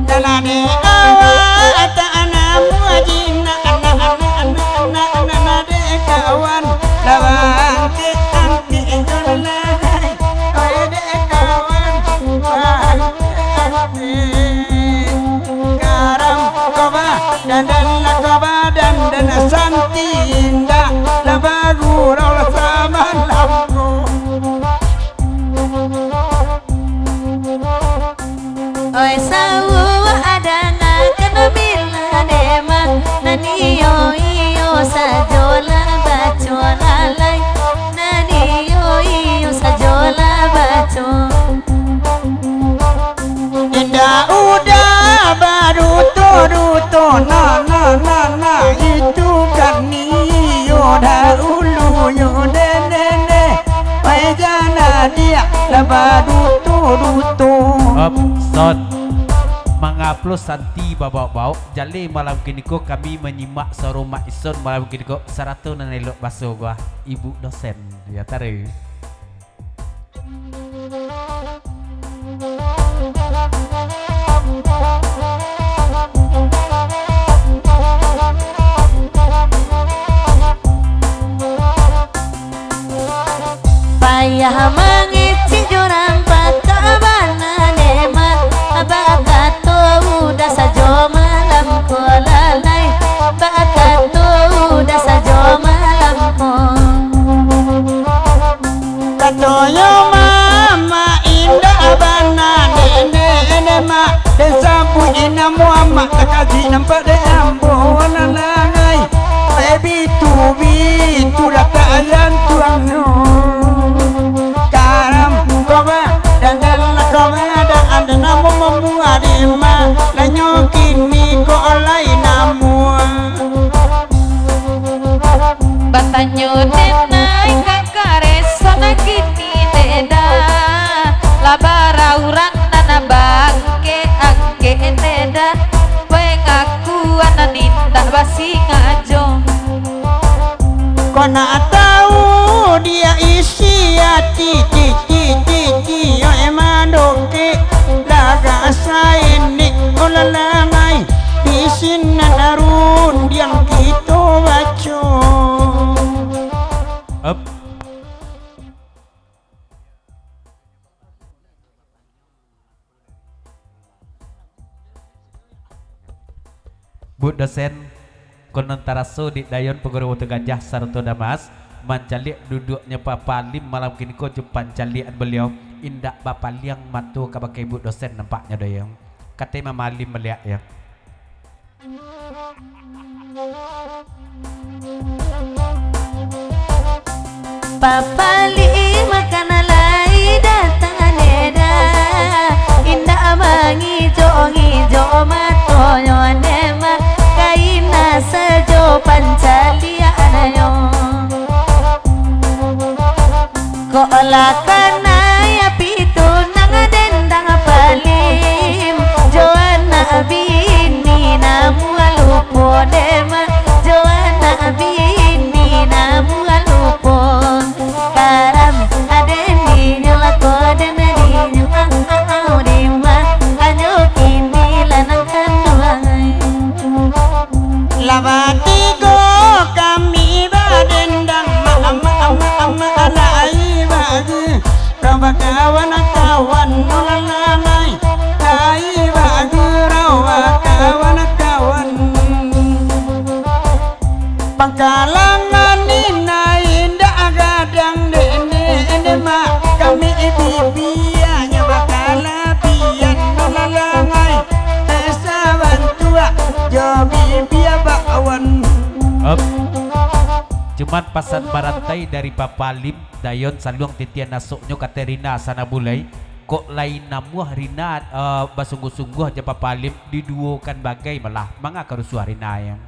Jalani awak tak namuah jinak, anak, anak, anak, anak, anak, anak, dek kawan, lawan angkek, angkek, jo lai, oi, dek kawan, angkek, angkek. Karam, koba, dandan, lah koba, dandan, santi, indak, lah bagurau, lah samalam ko. Oi, sauak adangakan bila dema, nan iyo-iyo sajolah baco lalai, nan iyo-iyo sajolah baco. Indak udah baduto-duto, nah, nah, nah, nah, itu kan iyo dahulunyo, deh, deh, deh. Pai jana diak lah baduto-duto. Op, son. Mangaplo santi babaok-baok, jaleh malam kiniko kami manyimak sarumak ison malam kiniko, sarato nan elok baso gua, Ibu Dosen. Ya, taruih. Payah mangecek jo urang pakak bana, dema bakato udah sajo malam ko lalai, bakato udah sajo malam ko. Katonyo mamak indak bana, nenek, nenek mak, den sabuik namo amak, takaji nampak dek ambo, walah langai. Bae bitu, bitu lah tak ayan tuangnyo. Karam, koba, dandan lah koba, dan ado namo mambuah dima, lanyo kini ko lai namo. Batanyo denai ka kareso nan kini neda, lah bara urang nan bangkek-angkek neda, pengakuan nan indak basingajo. Kok nak tau dia isi ati, ti, ti, ti, ti, yo emang dokek, lagak saenek, oh lalangai, di sinan rundiang kito baco. Up. Bu dosen, konon taraso dek Dayon Paguru Batu Gajah sarato Damas, mancaliak duduaknyo Papa Alim malam kiniko jo pancaliakan baliau, indak bapaliang mato kabake Bu dosen nampaknyo, Dayon. Katai Mama Alim baliak, yo. Papaliak makan lai datang neda, indak mangijo-ngijo matonyo dema, kaina sajo pancaliakannyo. Kok lah kanai api tunang dendang Palim, jo anak bini namuah lupo dema, jo anak bini namuah lupo. Karam aden dinyo, lako den dinyo, ah, ah, ah. Kalangan inai indak gadang dek nene mak, kami bibianyo bakalabian malalangai, eh, sabantuak jo bibia bakwan. Op. Cuman pasan barantai dari Papa Lim, Dayon Saluang titian asoknyo Katerina Sanabulai, kok lai namuah Rina, eh, basungguah-sungguah jo Papa Lim diduokan bagai malah, manga ka rusuah Rina yang.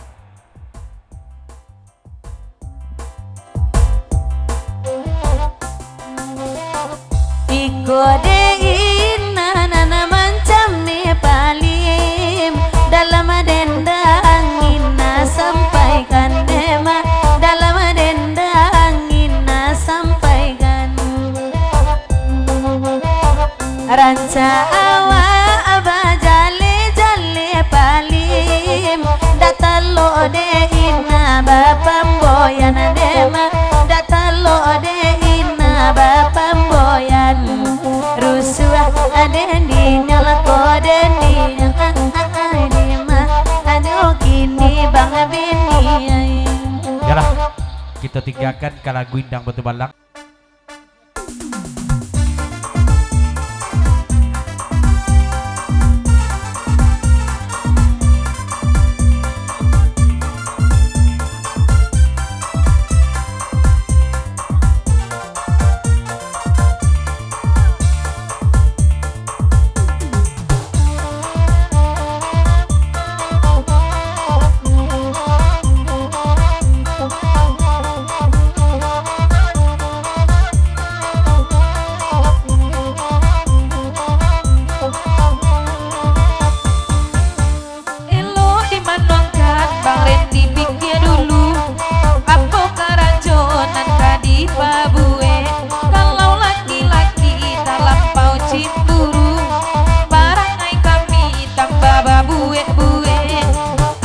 Iko dek ina nan mancameh Palim, dalam dendang ina sampaikan dema, dalam dendang ina sampaikan. Rancak awak bajaleh-jaleh Palim, dak talok dek ina bapamboyan dema, dak talok dek ina bapamboyan. Rusuah dek ina lako dek ina, dema, ado kini bang bini ai. Yalah, kito tinggakan ka lagu Indang Batu Balang. Elok dimanuangkan, Bang Ren dipikia dulu, apo karajo nan ka dipabuek. Kalau laki-laki talampau cimburu, parangai kami tambah babuek-buek.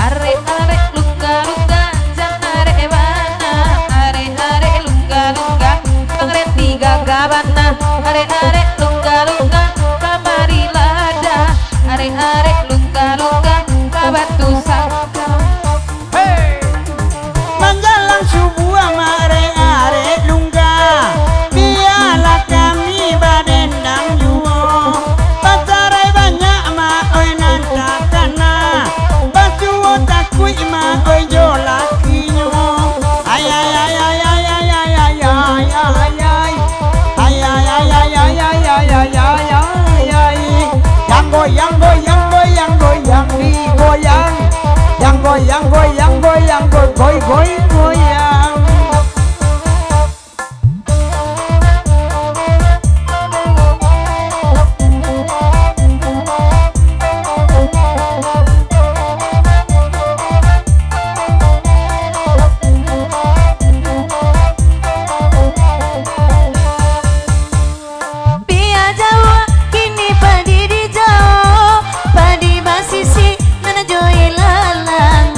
Arek-arek lungga-lungga, jan arek bana. Arek-arek lungga-lungga, Bang Ren digagah bana. Arek-arek lungga-lungga, kamarilah dah. Arek-arek lungga-lungga, ka Batu Sangkang. Hei! Manjalang subuah, mak arek-arek lungga, bialah kami badendang juo. Pacarai banyak, mak oi, nan takana, basuo takuik, mak oi, jo lakinyo. Ai, ai, ai. Yang goyang, goyang, goyang, goyang, digoyang. Yang goyang, goyang, goyang, goy, goy, goy, goyang. Pia jauah kini padi dijauah, padi basisi nan jo ilalang.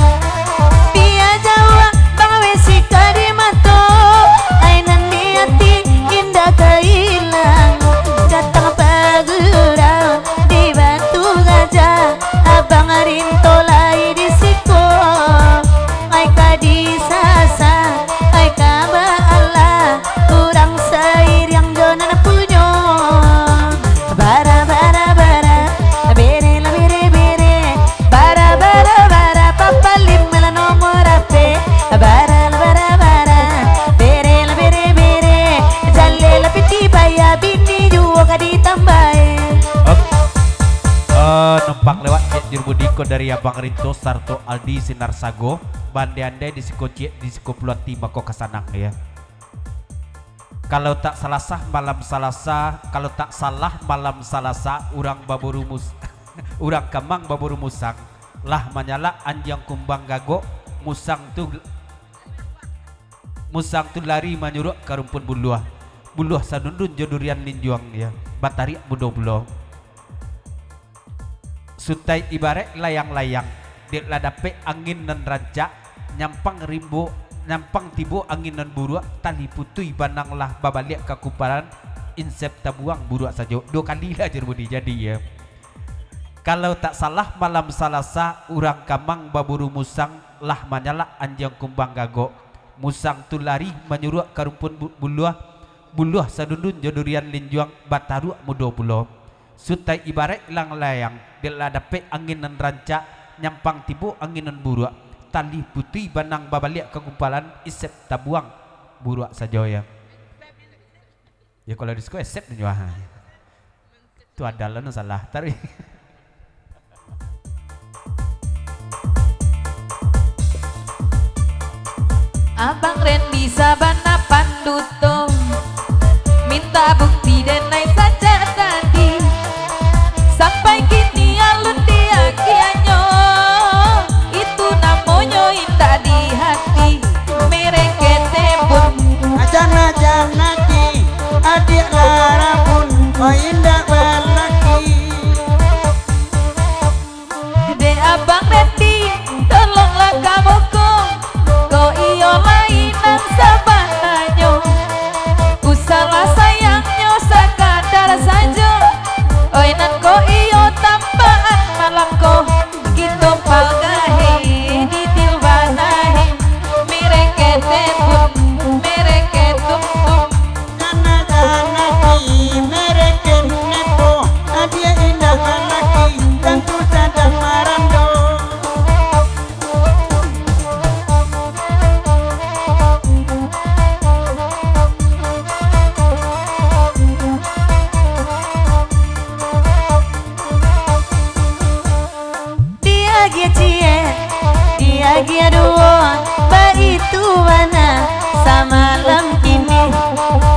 Pia jauah bang besi ka di mato, ai nan di ati indak ka ilang. Datang pagurau di Batu Gajah, abang Rinto lai di siko. Ai ka disasa, ai ka baalah, urang sairiang jo nan punyo. Bara, bara, bara, bere lah bere, bere. Bara, bara, bara, Papa Lim lah nomor H P. Bara lah bara, bara, bere lah bere, bere. Jaleh lah piti baya, bini juo ka ditambahi. Op. Eh, numpang lewat cek Juru Budi ko dari Abang Rinto sarto Aldi Sinar Sago. Baandai-andai di siko ciek, di siko pulo ati, mako ka sanang, ya. Kalau tak salasah malam Salasa, kalau tak salah malam Salasa, urang baburu mus-, urang kamang baburu musang, lah manyalak anjiang kumbang gagok, musang tu, musang tu lari manyuruak ka rumpun buluah. Buluah sanundun jo durian linjuang, ya, batariak mudo pulo. Sutai ibaraik layang-layang, dek lah dapek angin nan rancak, nyampang rimbo, nyampang tibo angin nan buruak, tali putui banang lah babaliak ka kumparan, insep tabuang buruak sajo. Duo kali lah Juru Budi jadi, ya. Kalau tak salah malam Salasa, urang kamang baburu musang, lah manyalak anjiang kumbang gagok. Musang tu lari manyuruak ka rumpun bu-, buluah, buluah sadundun jo durian linjuang bataruak mudo pulo. Sutai ibaraik lang layang, dek lah dapek angin nan rancak, nyampang tibo angin nan buruak, talih putui banang babaliak ka gumpalan, isep tabuang buruak sajo yo. Yo, kalau di siko esep nyo, ah. Tu ado lah nan salah, taruih. Abang Randy sabana panduto, minta bukti denai sajak tadi. Sampai kini alun diagiahnyo, itu namonyo indak di hati. Merek ketebun. Ajan-ajan ati, adiak larabun, oh indak balaki. Dek Abang Randy, tolonglah kamuko, ko iyo lai nan sabananyo. Usahlah sayangnyo sakadar sajo, oi nan ko iyo tampakan malam ko. Kito pagahe di tilbanahe, merek ketebun, merek ketumpung. Kana-kana ti merek kenepo, adia indak balaki, tantu sadang marando. Diagiah ciek, diagiah duo, baitu bana samalam kini.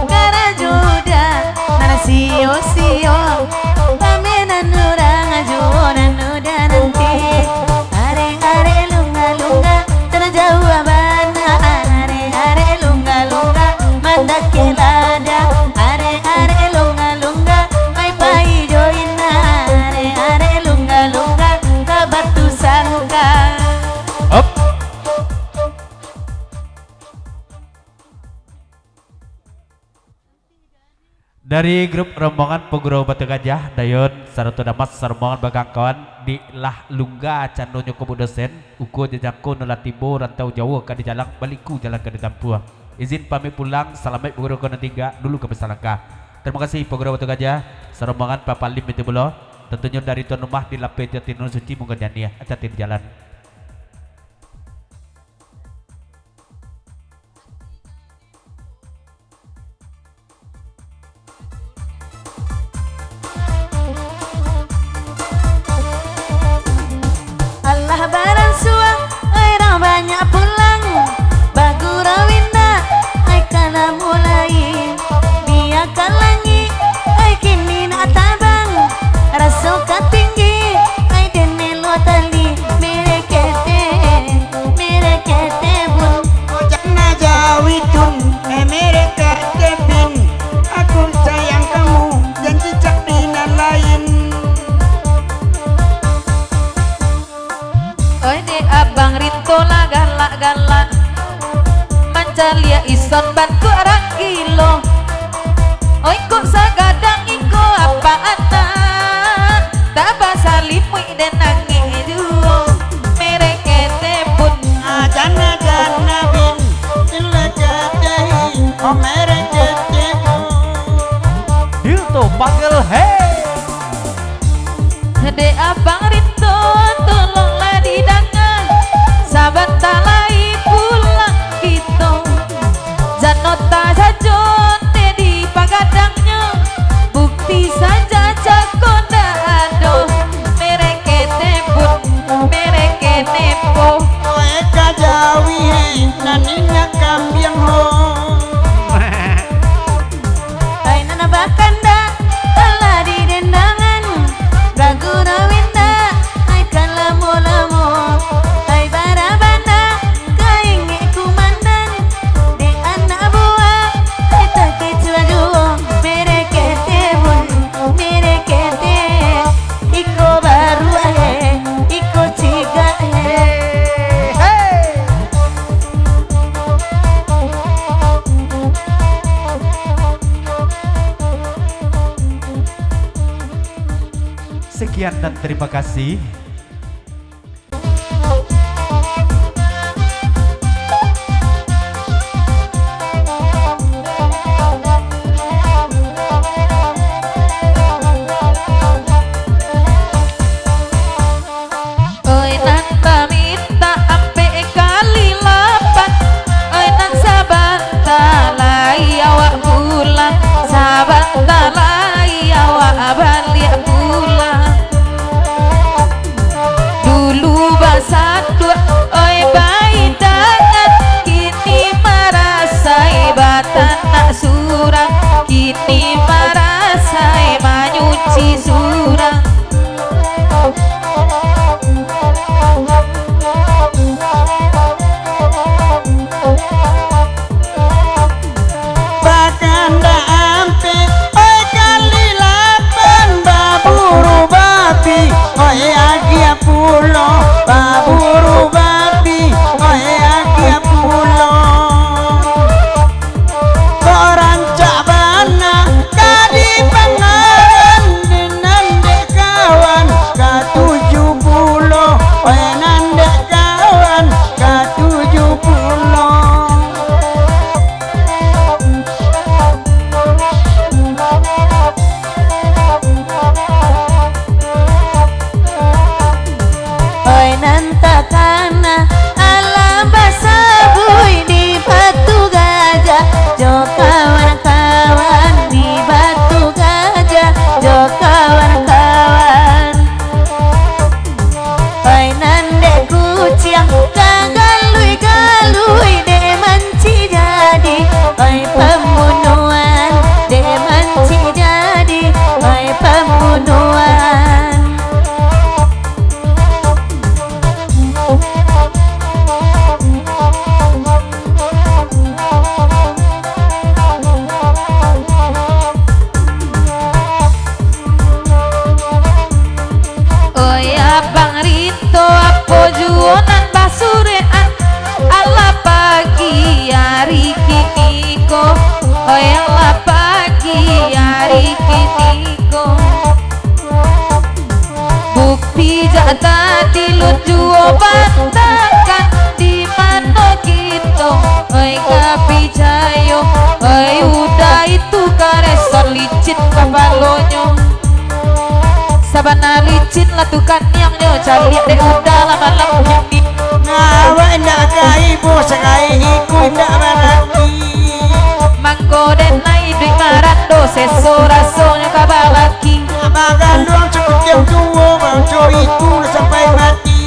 Karajo udah nan sio-sio, pamenan urang juo nan udah nanti. Arek-arek lungga-lungga, tana jauah bana. Arek-arek lungga-lungga, mandakek lada. Arek-arek lungga-lungga, ai pai jo ina. Arek-arek lungga-lungga, ka Batusangka. Op. Dari grup rombongan Pagurau Batu Gajah, Dayon, sarato Damas, sarombongan bakangkauan, dek lah lungga candonyo ko Bu Dosen, uko jajangko nan lah tibo rantau jauah ka dijalang, baliku jalan ka ditampuah. Izin pamik pulang, salamaik pagurau ko nan tingga, dulu kami salangkah. Tarimo kasih Pagurau Batu Gajah, sarombongan Papa Lim itu pulo, tantunyo dari tuan rumah di Lapeh Jati Nan Suci, mungkin janiah, hati-hati di jalan. Alah baransuang, ai urang banyak pulang, bagurau indak, ai ka lah mulai, biakan langik, ai kini nak tabang, raso ka tinggi, ai den melo tali, merek kete. Merek ketebun. Ojana jawitun, eh, merek ketebin. Aku sayang kamu, jan cicak di nan lain. Oi, dek Abang Rinto lah galak-galak. Mancaliak ison bantuak rang gilo. Oi, kok sagadang iko apak anak. Tabasalimuik den angek juo. Merek ketebun. Ajana-jana bin, ilek ketehi, oh merek ketebun. Hilto Pagel, hei. Dek Abang Rinto, tolonglah didanga. Sabanta lai pulang kito. Jan ota sajo te di pagadangnyo, bukti saja cako ndak ado. Merek ketebun, merek kenepo. Oe ka jawi, nan indak kambiang ho. Ai nan bakandak, alah di dendangan. Bagurau indak, ai ka lamo-lamo. Ai bara bana, ka ingek kumandan. Dek anak buah, ai takecuah juo. Merek ketebun, merek kete. Iko baru ae, iko cigak ae. Hei! Sekian dan terima kasih. Juo bantakan di mano kito, oi ka picayo, oi udah itu karesan licin kapalonyo. Sabana licin lah tu kaniangnyo, caliak dek udah lah malam kini. Nah, awak indak ka ibo sakai iko indak barati. Mangko den lai duik marando, seso rasonyo ka balaki. Bagaluang sakutiang tuo, baco itu lah sampai mati.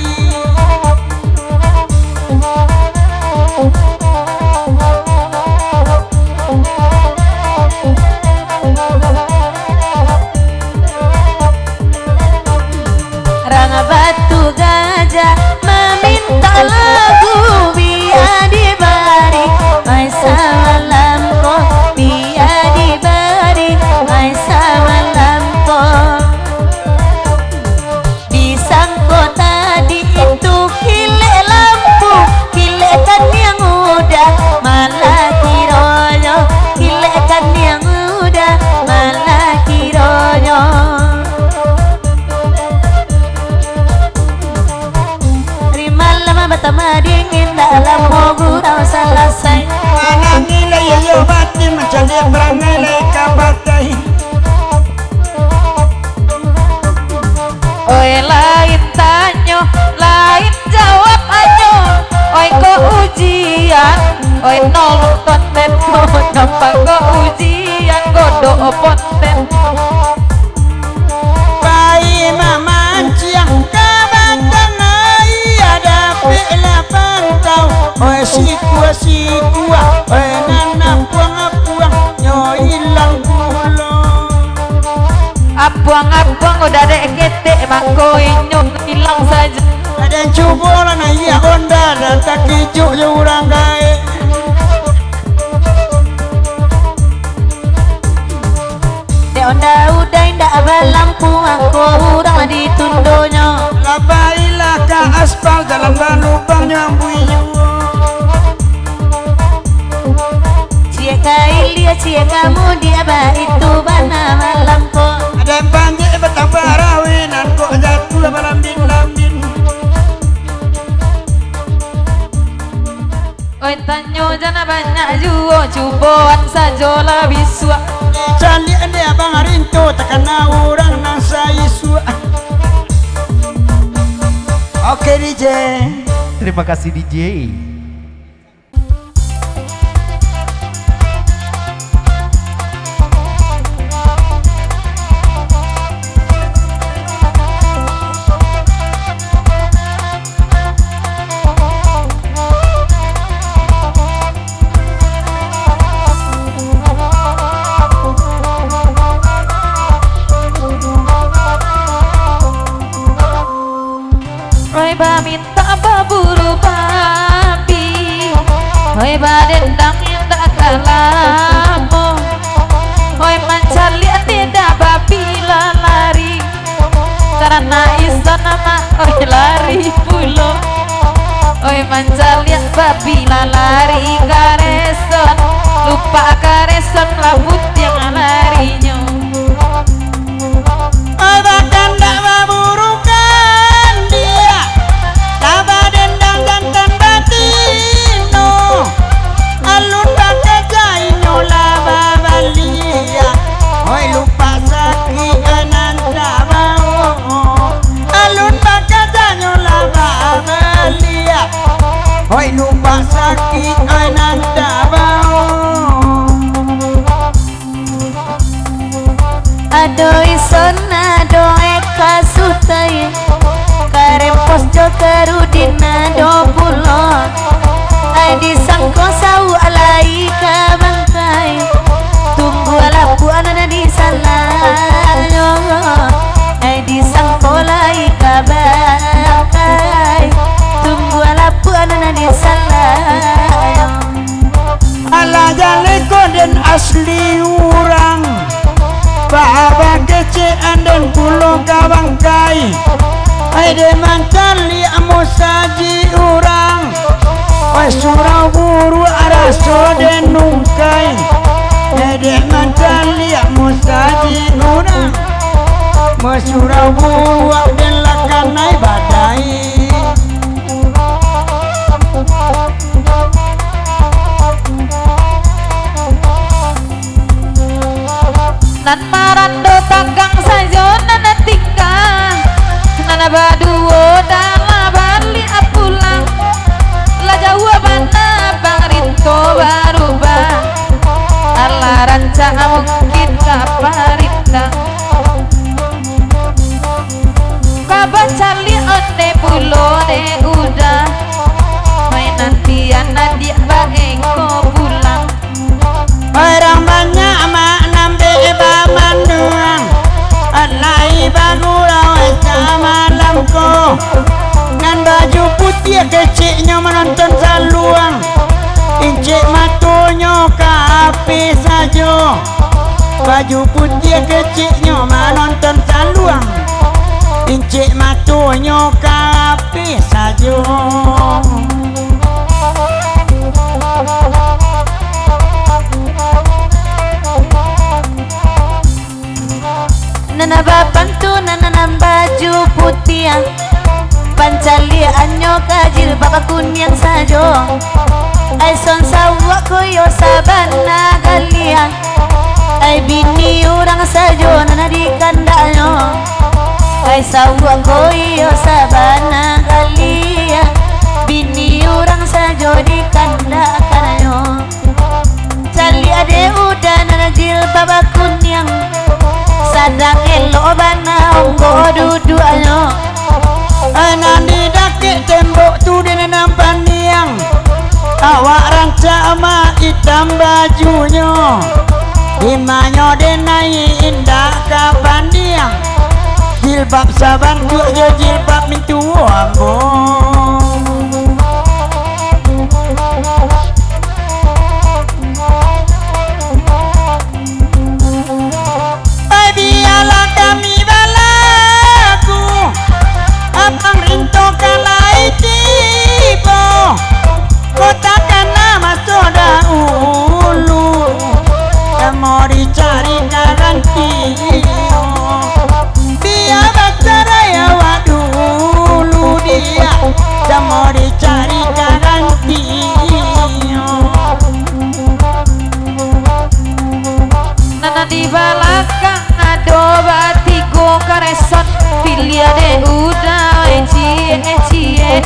Rang Batu Gajah mamintak lagu, bia dibari, ai samalam ko, bia dibari, ai samalam ko. Disangko tadi itu kilek lampu, kilek kaniang udah, malah kironyo, kilek kaniang udah, malah kironyo. Ari malam batambah dingin, ndak lamo gurau salasai. Manangih lah iyo batin, mancaliak parangai lai ka patai. Oi, lain tanyo, lain jawab anyo. Oi, ko ujian, oi, nolong konten ko, napa ko ujian, godok ponten. Pai mamanciang ka batang aia, dapeklah pantau, oi, sikua-sikua, oi, nan apuang-apuang, nyo ilang pulo. Apuang-apuang udah dek ketek, mangko inyo ilang sajo. Aden cubo lah naiak onda, dan takijuik jo urang gaek. Dek onda udah indak balampu, mangko urang lah ditundonyo. Lah pailah ka aspal, jalan balubangnyo ambuih juo. Ciek ka ilia, ciek ka mudiak, baitu bana malam ko. Aden panjek batambah rawe, nan kok jatuah balambin-lambin. Oi, tanyo jana banyak juo, cuboan sajolah bisuak. Caliak dek Abang Rinto, takana urang nan saisuak. Oke, D J. Terima kasih, D J. Oi, bamintak baburu babi, oi, badendang indak ka lamo, oi, mancaliak tidak babi lah lari. Karana isan amak, oi, lari pulo. Oi, mancaliak babi lah lari kareson, lupak kareson lah putiang larinyo. Oi, bakandak baburukan dia, lah badendang jantan batino. Alun bakaja inyo lah babaliak, oi, lupak sakik nan tabao. Alun bakajanyo lah babaliak, oi, lupak sakik nan tabao. Ado ison ado e ka sutai, karempos jo karudin ado pulo. Ai disangko sauak lai ka bangkai, tunggualah puak nan di salanyo. Ai disangko lai ka bangkai, tunggualah puak nan di salanyo. Alah jaleh ko den asli urang, baa bakecekan den pulo ka bangkai. Ai dek mancaliak musaji urang, oi, surau buruak raso den ungkai. Ai dek mancaliak musaji urang, oi, surau buruak den lah kanai badai. Nan baju putiah keceknyo manonton saluang, incek matonyo ka apeh sajo. Baju putiah keceknyo manonton saluang, incek matonyo ka apeh sajo. Nan bapantu nan, nan baju putiah, pancaliakannyo ka jilbab kuniang sajo. Ai son sawuak ko iyo sabana galiah. Ai bini urang sajo nan dikandaknyo. Ai sawuak ko iyo sabana galiah. Bini urang sajo dikandakannyo. Caliak dek Uda nan jilbab kuniang, sadang elok bana ongko duduaknyo. Nan di dakek tembok tu den nan pandiang, awak rancak amat itam bajunyo. Imanyo den naiak indak ka pandiang, jilbab sabantuak jo jilbab mintuo ambo. Ai, bialah kami balagu, abang Rinto ka lai tibo. Kota kana maso dahulu, samo dicari karantinyo. Bia bacarai awak dulu, dia samo dicari karantinyo. Nan di balakang ado batigo kareson, piliah dek Uda, eh, ciek, eh, ciek.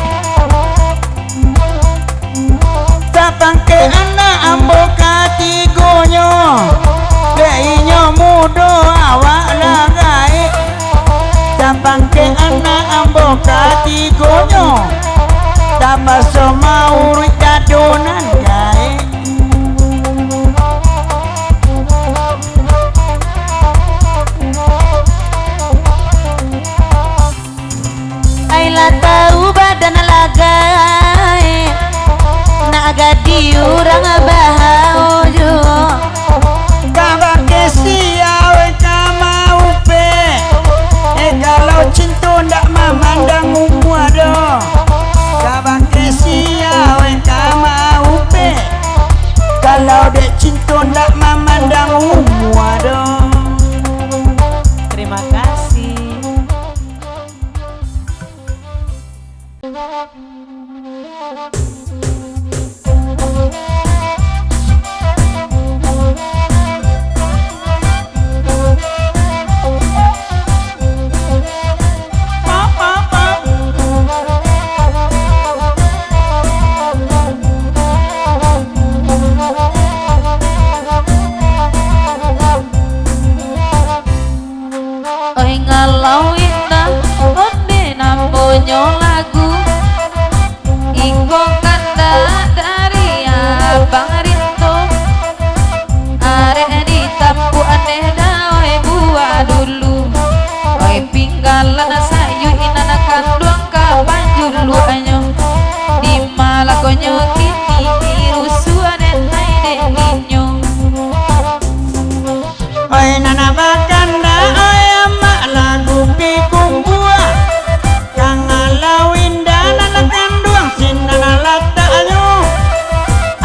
Sapangkek anak ambo katigonyo, dek inyo mudo awak lah gaek. Sapangkek anak ambo katigonyo, tapaso mauruik dado nan gaek. Ai lah tau badan lah gaek, nak gadih urang bahawo juo. Kabake sia weh ka maupek, eh, kalau cinto ndak mamandang umua doh. Kabake sia weh ka maupek, kalau dek cinto ndak mamandang umua doh. Terima kasih. Oi, ngalau indak, onde namonyo lagu. Iko kandak dari Abang Rinto. Arek ditapuak aneh dawai buah dulu. Oi, pinggalan sayuik nan kanduang ka panjuluaknyo. Di malakonyo kini rusuah den ai dek inyo. Oi, nan bakandak, oi, amak lagu pikun buah. Ka ngalau indak nan kanduang sinan lataknyo.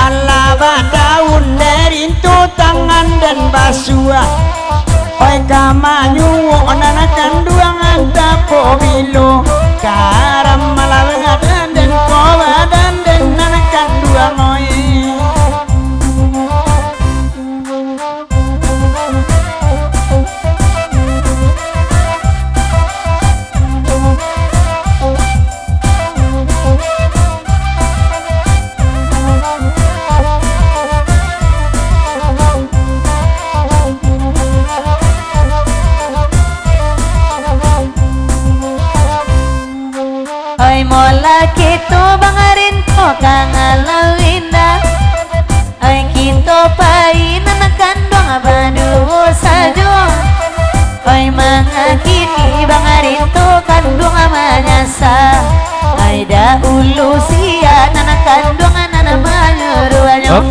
Alah badaun dari tu tangan den basuah. Oi, ka manyuok nan kanduang antah pabilo. Karam malah badan den, ko badan den nan kanduang, oi. Oi, molah kito Bang Rinto ka ngalau indak. Oi, kito pai nan kanduang baduo sajo. Oi, mangakini Bang Rinto kanduang manyasa. Ulu sia nan kanduang nan manyuruahnyo. Op.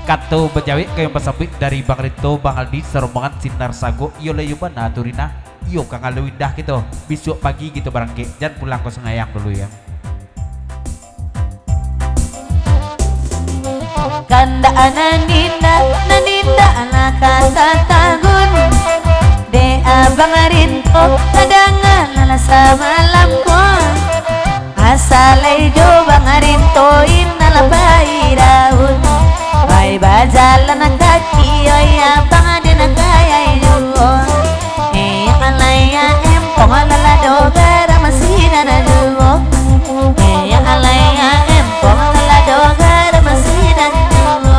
Kato bajawek ka nan basambuik dari Bang Rito, Bang Aldi, sarombongan Sinar Sago, iyo lah iyo bana tu Rina, iyo ka Ngalo Indah kito, bisuak pagi kito barangkek, jan pulang kosong ayang dulu yo. Kandak nan indak, nan indak lah ka tatagun. Dek Abang Rinto, tadanga lah samalam ko. Asa lai jo Bang Rinto, indak lah pai daun. Pai bajalan kaki, oi abang, den gayai juo. Eyak lai ya empong, lalado garam sinan juo. Eyak lai ya empong, lalado garam sinan juo.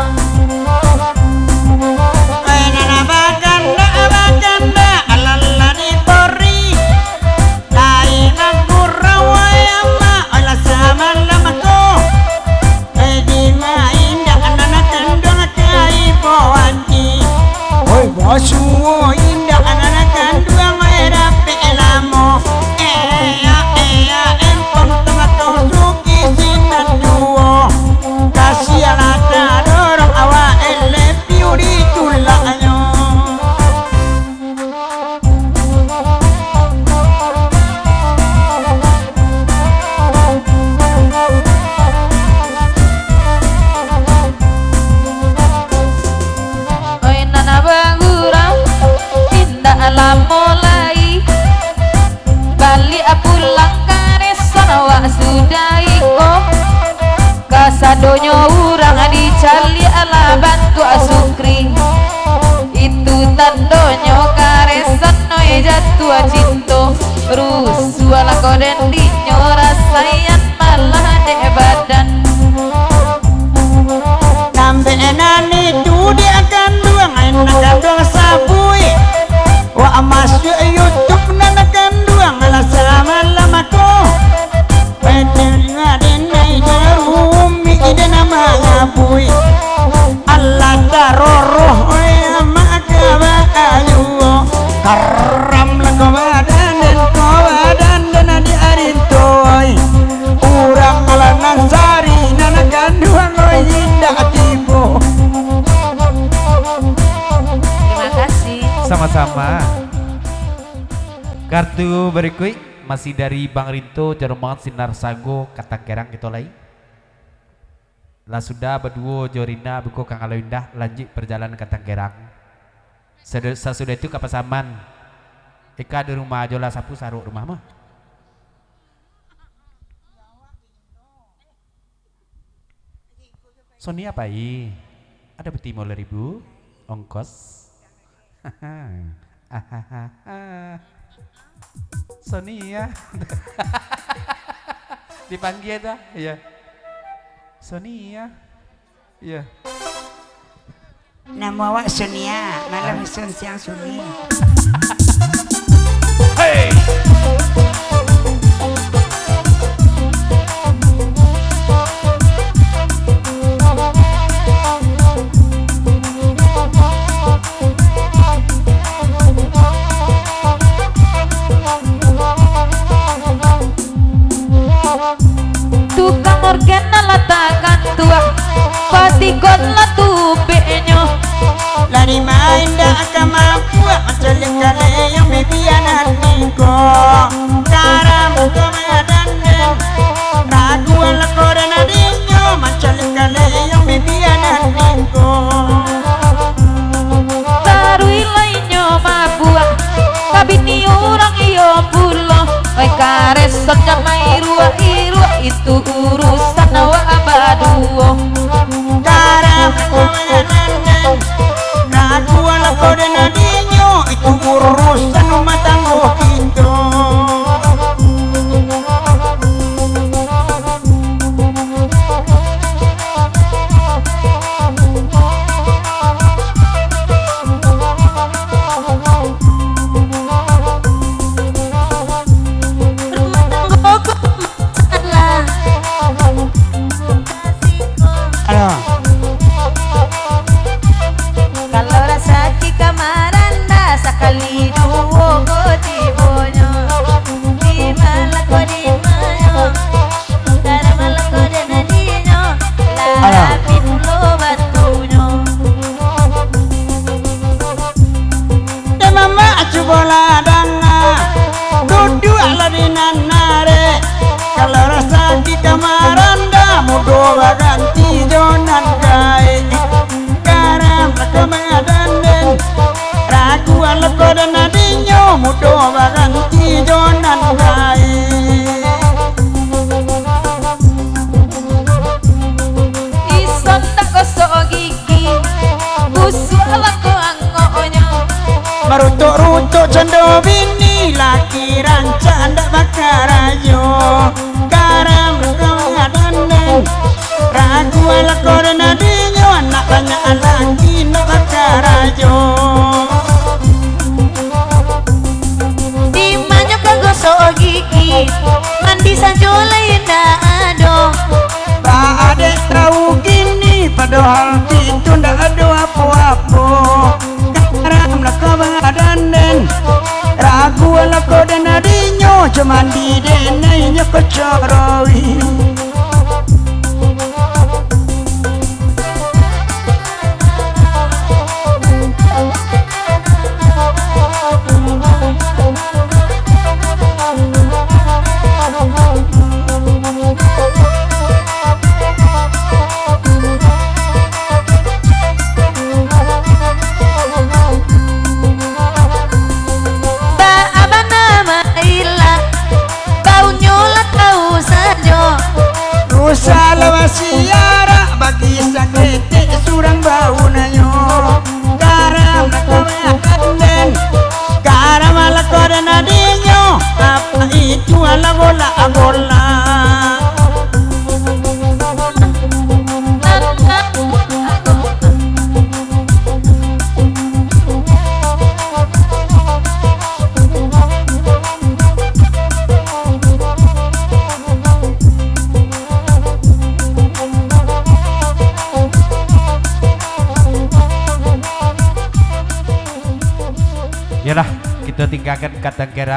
Oi nan bakandak, bakandak, alah lah dipori. Lai nan kurang, wai amak, oi lah samalam ko. Oi, dima indak nan kanduang ka ibo Wanji. Oi, basuo indak nan kanduang, oi, dapek lamo. Eya, eya, empong tamato suki sinan juo. Kasiah lah tadorong awak, elepiu ditulaknyo. Oi nan bagurau, indak lamo lai. Baliak pulang ka reson awak sudah iko. Kasadonyo urang dicaliak lah bantuak sukri. Itu tandonyo ka reson, oi, jatuah cinto. Rusuah lah ko den dinyo, rasaian malah dek badan. Nambek nan itu dek kanduang, nan kanduang sabuik. Wak masuak YouTube nan kanduang, alah samalam ko. Weteng aden nai jarumi ide nama ngabui. Alah taroroh, oi amak, ka baa juo. Karam lah ko badan den, ko badan den di arinto, oi. Urang alah nan sari, nan kanduang, oi, indak tibo. Terima kasih. Sama-sama. Kartu berikut masih dari Bang Rinto, Jarumangan Sinar Sago, Katangkerang kito lai. Lah sudah baduo jo Rina, beko ka Ngalo Indah, lanjuik parjalanan ka Tanggerang. Sasudah, sasudah itu ka Pasaman. Eka di rumah ajo lah, sapu sarok rumah mah. Sony apai? Ada peti limo ribu ongkos. Sony ya. Dipanggia dah, iya. Sony ya. Iya. Namo awak Sonia, malam isun siang sunyi. Hei! Tukang orgen nan lah tagantuang, patigon lah tubeknyo. Lah dimain dak ka mampuak, macam kaleyong bibia nan tingko. Karam ko madandang, ragu lah ko dan adinyo, macam kaleyong bibia nan tingko. Taruih lah inyo mabuak, ka bini urang iyo pulo. Oi, kareson jamai iruak-iruak, itu urusan awak baduo. Karam ko manandang, ragu lah ko dan adinyo, itu urusan rumah tanggo kito. Rumah tanggo ko sajo lai ndak ado. Baa dek tahu kini, padohal itu ndak ado apo-apo. Garam lako badan den, ragu lako den adinyo, jo mandi den inyo kocoroi. Baa bana mailah, baunyo lah tahu sajo. Rusa lah basiarak, bagi saketek surang baunyo. Garam lah kau makan den, garam lah kau den adinyo, apo itu alah golak-golak. Yolah, kito tinggakan ka tangkerang.